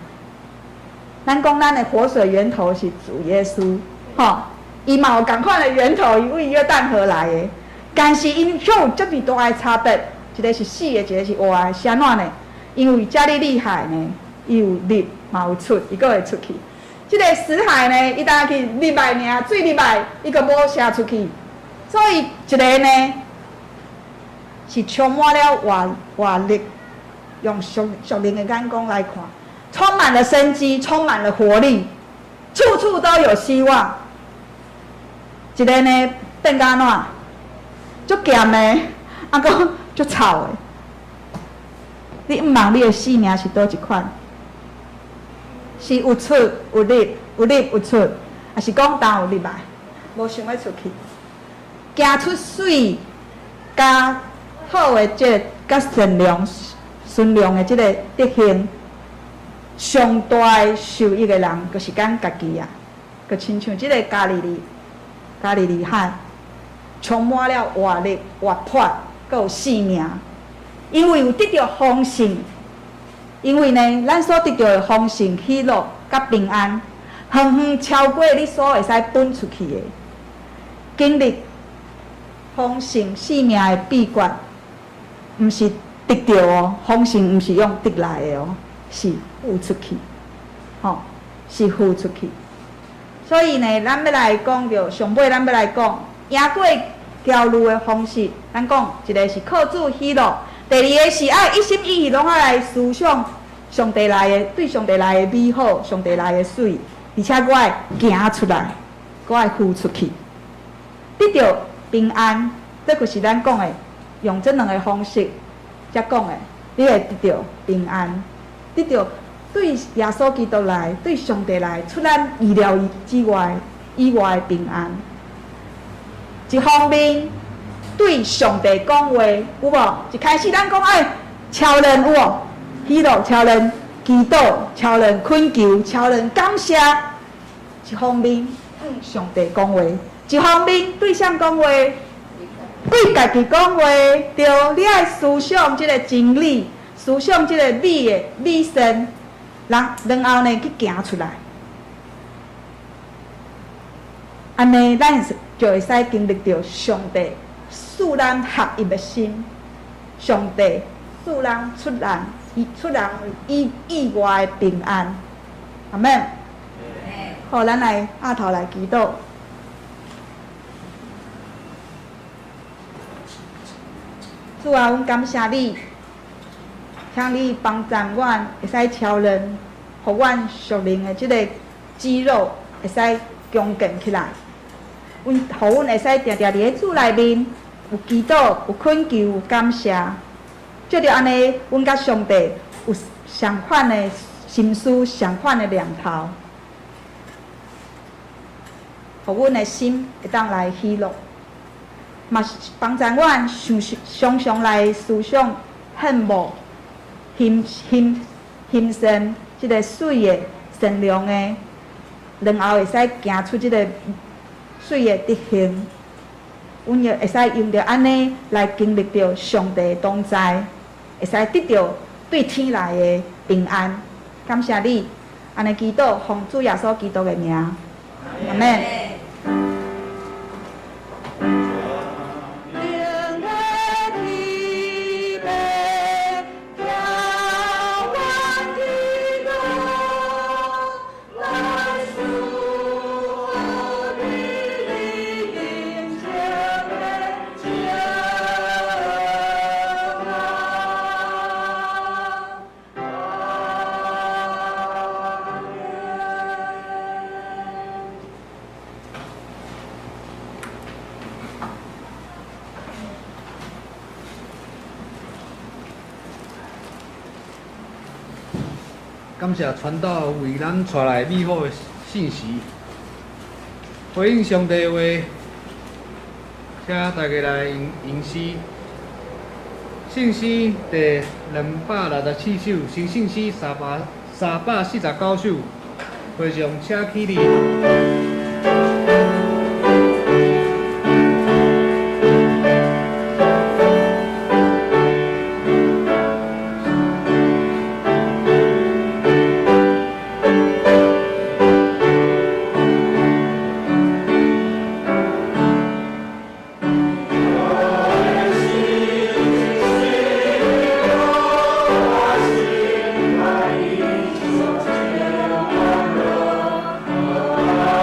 咱講咱的活水源頭是主耶穌，吼，伊嘛有仝款的源頭，伊對約旦河來的，但是𪜶卻有遮爾大的差別，一个是死的，一个是活的，是按怎呢？因為加利利海呢，伊有入嘛有出，伊閣會出去。這个死海呢，伊焦去入來爾，水入來，伊閣無瀉出去，所以一个呢是是充滿了活力，用屬靈的眼光來看，充滿了生機，充滿了活力，處處都有希望。一个呢變甲按怎？足鹹的，啊閣足臭的。你毋茫你的生命是佗一款？是有出有入，有入有出，抑是講當有入來，無想欲出去，行出媠佮好的這个，佮善良、純良的這个德行，上大的受益的人，就是咱家己啊！就親像這个加利利、加利利海，充滿了活力、活潑，閣有生命。因為有得著豐盛，因為呢，咱所得著的豐盛、喜樂、佮平安，遠遠超過你所會使分出去的。經歷豐盛生命的秘訣，毋是得著哦，豐盛毋是用得來的哦，是付出去，吼，是付出去。所以呢，咱欲來講著上尾，咱欲來講贏過焦慮的方式。咱講一个是靠主喜樂，第二个是愛一心一意攏愛來思想上帝來的，對上帝來的美好，上帝來的媠，而且閣愛行出來，閣愛付出去，得著平安。這就是咱講的，用這兩个方式才講的，你會得著平安，得著對耶穌基督來，對上帝來，出咱意料之外以外的平安。一方面對上帝講話有無？一開始咱講愛超然有無？喜樂超然，祈禱超然，懇求超然，感謝。一方面向上帝講話，一方面對誰講話？對家己講話。對，你愛思想這个真理，思想這个美的美善，然後呢去行出來。按呢，咱就會使經歷著上帝賜咱合一的心，上帝賜咱出人意外的平安。阿們。好，咱來阿頭來祈禱。主啊，阮感謝你，請你幫助阮會使超然，予阮屬靈的這个肌肉會使強健起來。阮，予阮會使定定佇咧主內面有祈禱、有懇求、有感謝。藉著按呢，阮佮上帝有相款的心思、相款的念頭，予阮的心會當來喜樂，嘛幫助阮想常常來思想、羨慕、欣羨這个媠的、善良的，然後會使行出這个媠的德行，阮也會使用著按呢來經歷著上帝的同在，會使得著對天來的平安。感謝你，按呢祈禱，奉主耶穌基督的名，阿們。感謝傳道為咱帶來美好的信息，回應上帝話，請大家來吟詩。聖詩第267首，新聖詩349首，回上請起立。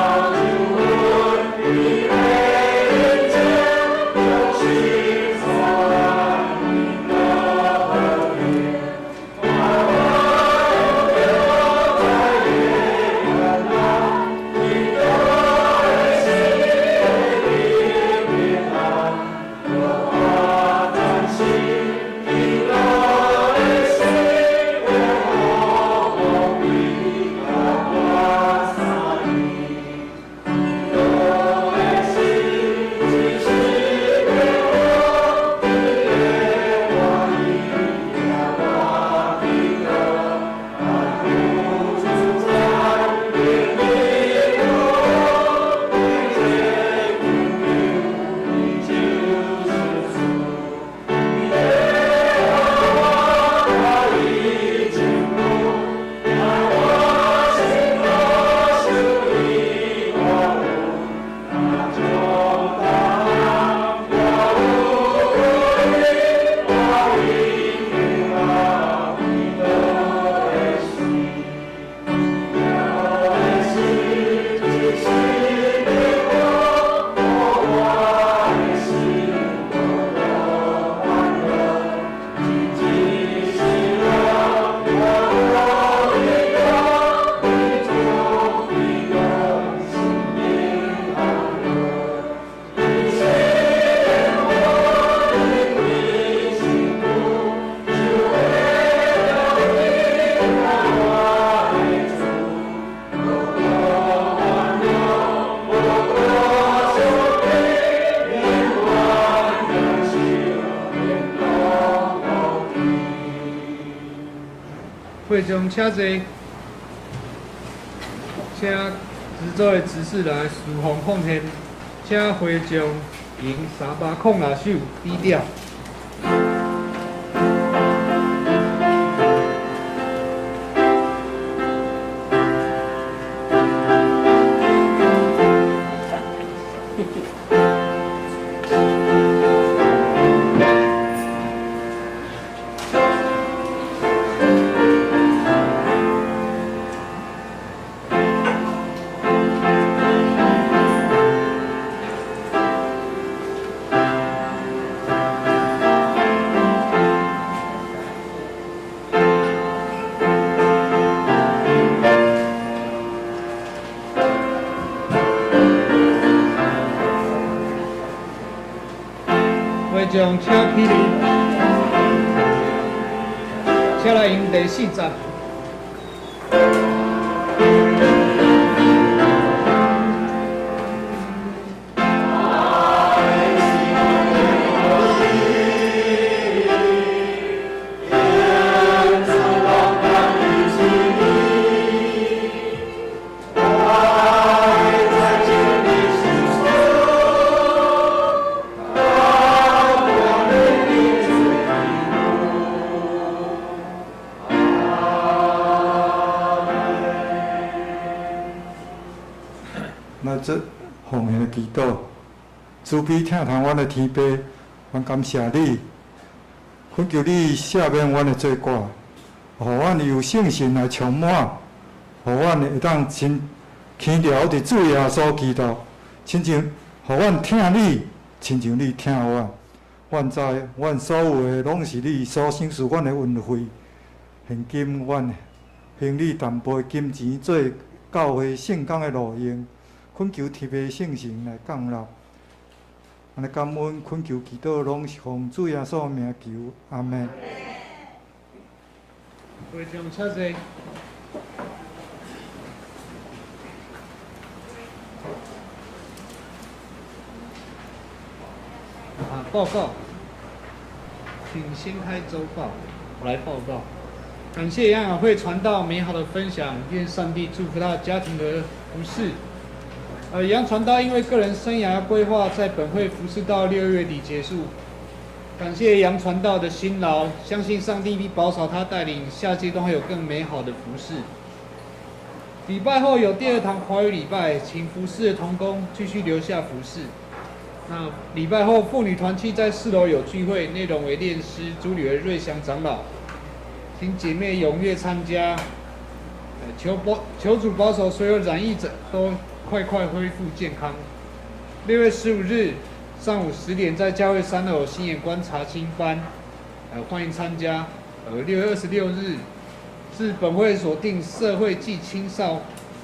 我会众请坐，请执座的执事来事奉奉献，请会众用306首 B 调。会众请起立，请来用第四节。来做奉献的祈祷，慈悲疼痛阮的天父，阮感谢你，恳求你赦免阮的罪过，予阮有圣神来充满，予阮会当亲牵牢伫主耶稣基督，亲像予阮疼你，亲像你疼阮。阮知阮所有的拢是你所赏赐阮的恩惠，现今阮行你淡薄金钱做教会圣工的路用。恳求天父圣神来降临，按呢感恩恳求祈祷，拢是奉主耶稣名求，阿们。会众请坐。啊，报告，请先开周报，我来报告。感谢杨雅慧传道美好的分享，愿上帝祝福他的家庭和服事。杨传道因为个人生涯规划，在本会服事到6月底结束。感谢杨传道的辛劳，相信上帝必保守他带领下阶段会有更美好的服事。礼拜后有第二堂华语礼拜，请服事的同工继续留下服事。那礼拜后妇女团契在4楼有聚会，内容为练诗，主礼为瑞祥长老，请姐妹踊跃参加。求主保守所有染疫者都快快恢复健康。6月15日上午10点，在教会3楼新眼观察新班，欢迎参加。6月26日是本会所定社会暨青少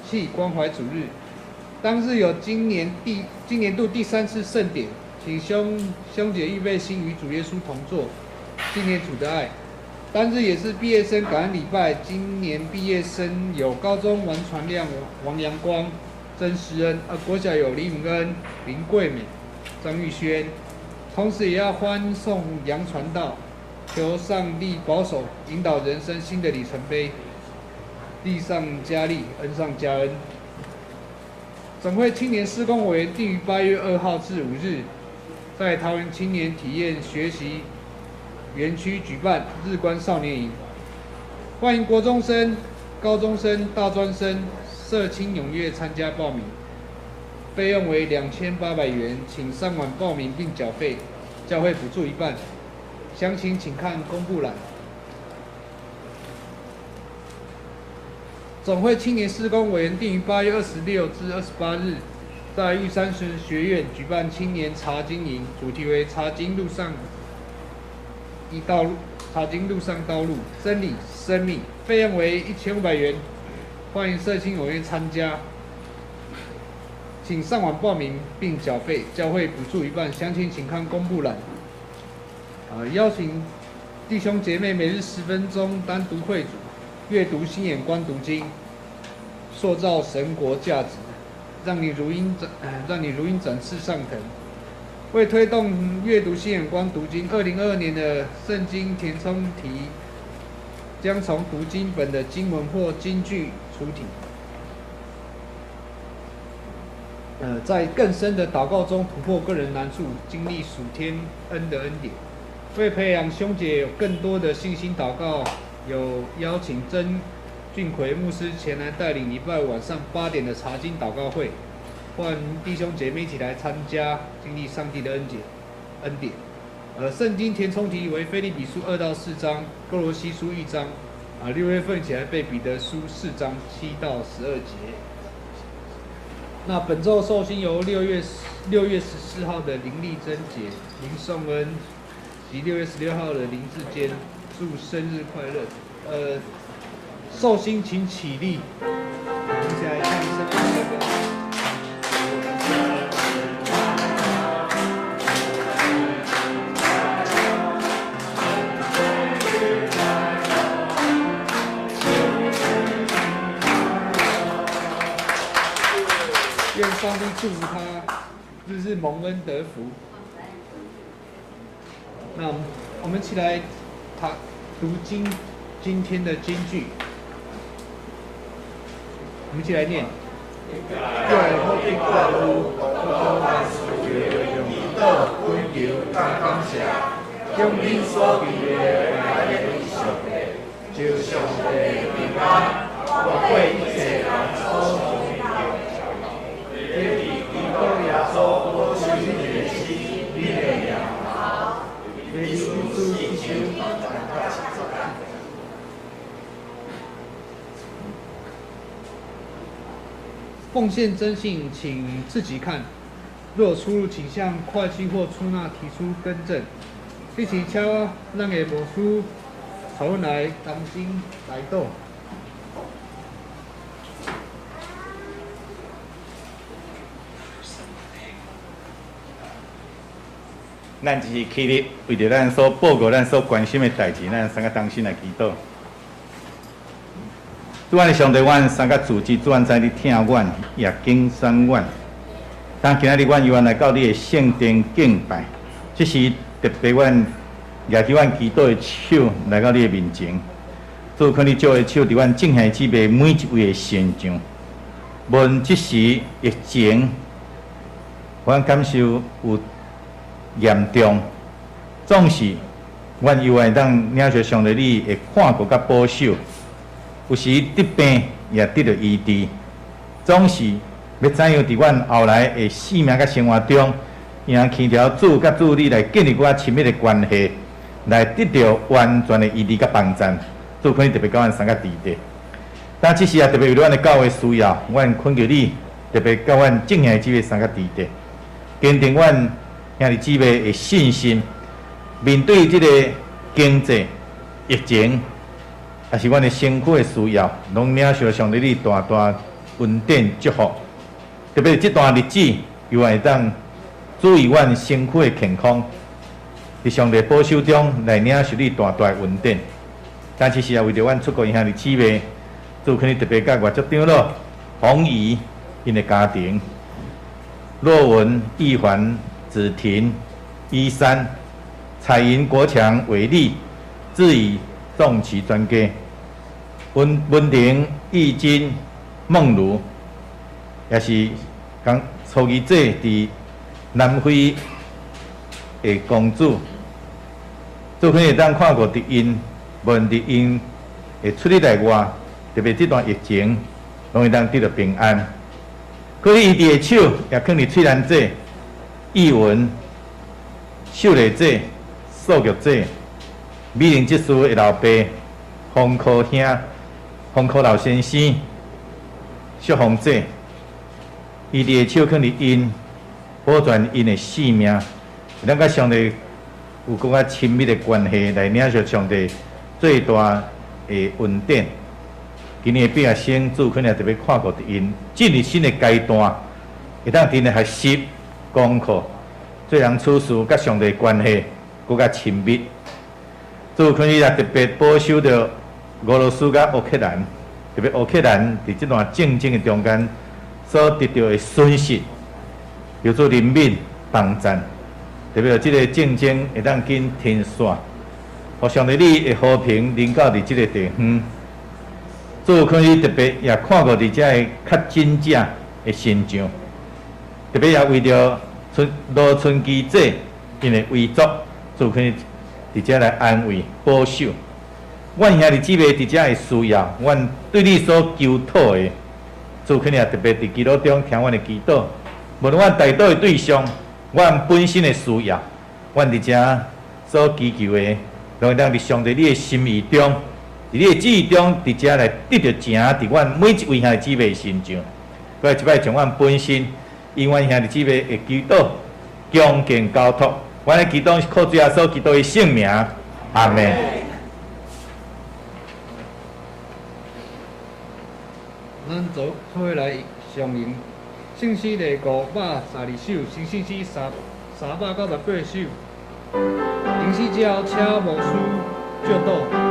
期关怀主日，当日有今年度第3次盛典，请兄姐预备心与主耶稣同坐，纪念主的爱。当日也是毕业生感恩礼拜，今年毕业生有高中王传亮、王阳光、曾诗恩，国小有李永恩、林桂美、张玉轩，同时也要欢送杨传道，求上帝保守引导人生新的里程碑，力上加力，恩上加恩。总会青年事工委员定于8月2号至5日，在桃园青年体验学习园区举办日观少年营，欢迎国中生、高中生、大专生、社青踊跃参加报名，费用为2800元，请上网报名并缴费，教会补助一半。详情请看公布栏。总会青年事工委员定于8月26至28日，在玉山神学院举办青年查经营，主题为查经路上一道路，查经路上道路，真理生命，费用为1500元。欢迎社青踊跃参加，请上网报名并缴费，教会补助一半。详情请看公布栏。邀请弟兄姐妹每日10分钟单独会主，阅读新眼光读经，塑造神国价值，让你如鹰展翅上腾。为推动阅读新眼光读经，2022年的圣经填充题將從讀經本的經文或金句出題。在更深的禱告中突破個人難處，經歷屬天恩的恩典。為培養兄姐有更多的信心禱告，有邀請曾俊奎牧師前來帶領禮拜五晚上8點的查經禱告會，歡迎弟兄姐妹一起來參加，經歷上帝的恩典。恩典。聖經填充題為腓立比書2到4章，歌羅西書1章。啊，6月份起來背彼得書4章7到12節。那本週壽星由6月14號的林麗珍姐、林頌恩及6月16號的林志堅，祝生日快樂。壽星請起立，我們一起來唱生日快樂歌。願上帝祝福他，日日蒙恩得福。那我們起來，他讀經今天的金句，我們一起來念。奉獻真信，請自己看。若有出入，請向會計或出納提出更正。這次請咱的牧師帶阮來同心來禱。咱只是起立，為著咱所報告、咱所關心的代誌，咱三個同心來祈禱。主阮的上帝，阮三個組織，主阮知你疼阮，也揀選阮。當今仔日，阮猶原來到你的聖殿敬拜，這時特別阮舉起阮祈禱的手來到你的面前。主，求你藉的手佇阮眾兄弟姊妹每一位的身上，無論這時疫情，阮感受有嚴重，總是阮猶原會當領受上帝你的看顧佮保守。有時得病也得著醫治，總是欲怎樣佇阮後來的生命佮生活中，用牽著主佮主你來建立閣較親密的關係，來得著完全的醫治佮幫贊。主求你特別佮阮三個弟弟，但這時也特別為阮的教會需要，阮懇求你特別佮阮眾兄弟姊妹三個弟弟，堅定阮兄弟姊妹的信心，面對這个經濟疫情，也是阮的身軀的需要，攏領受上帝你大大恩典祝福。特別是這段日子，猶會當注意阮身軀的健康，佇上帝保守中來領受你大大的恩典。但其實也為著阮出國兄弟姊妹，主求你特別佮外籍長老洪怡𪜶的家庭，若文、玉環、子婷、依山、彩雲、國強、偉力、志宇、眾齊專家，文文婷、玉金、夢如，也是講初二姐佇南非的公主，主求你會當看顧佇𪜶，無論佇𪜶會出去內外，特別這段疫情，攏會當得著平安。閣伊佇的手也囥佇翠蘭姐、玉文、秀麗姐、素玉姐、美玲執事的老爸、洪科兄、洪科老先生、秀紅姐，伊佇的手囥佇𪜶，保全𪜶的性命，咱佮上帝有閣較親密的關係，來領受上帝最大的恩典。今年的畢業生，主可能特別看顧佇𪜶進入新的階段，會當陣來學習功課，做人處事佮上帝關係閣較親密。主可能也特別保守著俄羅斯佮烏克蘭，特別烏克蘭佇這段戰爭的中間所得著的損失，求主憐憫幫贊，特別這个戰爭會當緊停煞，予上帝你的和平臨到佇這个地方。主可你特別也看顧佇遮个確診者的身上，特別也為著春羅春基姐𪜶的遺族，主可你佇遮來安慰保守。阮兄弟姊妹佇遮的需要，阮對你所求討的，主可你也特別佇祈禱中聽阮的祈禱。無論阮代禱的對象，阮本身的需要，阮佇遮所祈求的，攏會當佇上帝你的心意中，佇你的旨意中，佇遮來得著成，佇阮每一位兄弟姊妹的身上。閣來一擺將阮本身，因阮兄弟姊妹的祈禱，恭敬交託。阮的祈禱是靠主耶穌基督的聖名，阿們。咱做伙來上吟聖詩第512首，新聖詩398首。吟詩之後，請牧師祝禱。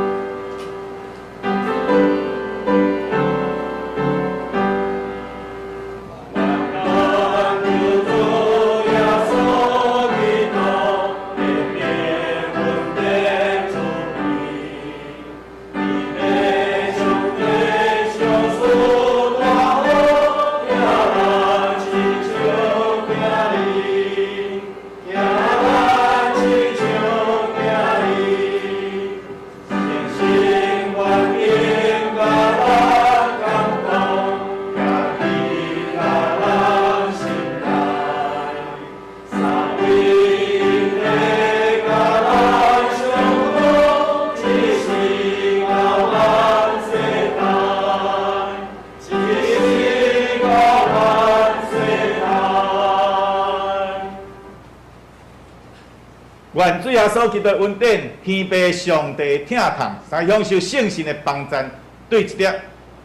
願主耶穌基督的恩典、天父上帝的疼痛，三享受聖神的幫贊，對一粒，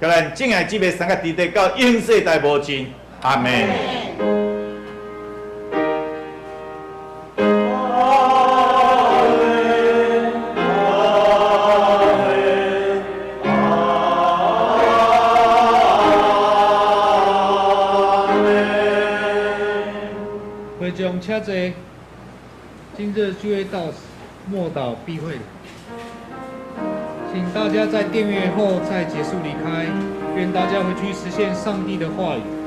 共咱眾愛姊妹三個弟弟到永世代無盡。阿們。會眾請坐。今日聚會到默禱閉會，請大家在訂閱後再結束離開。願大家回去實現上帝的話語。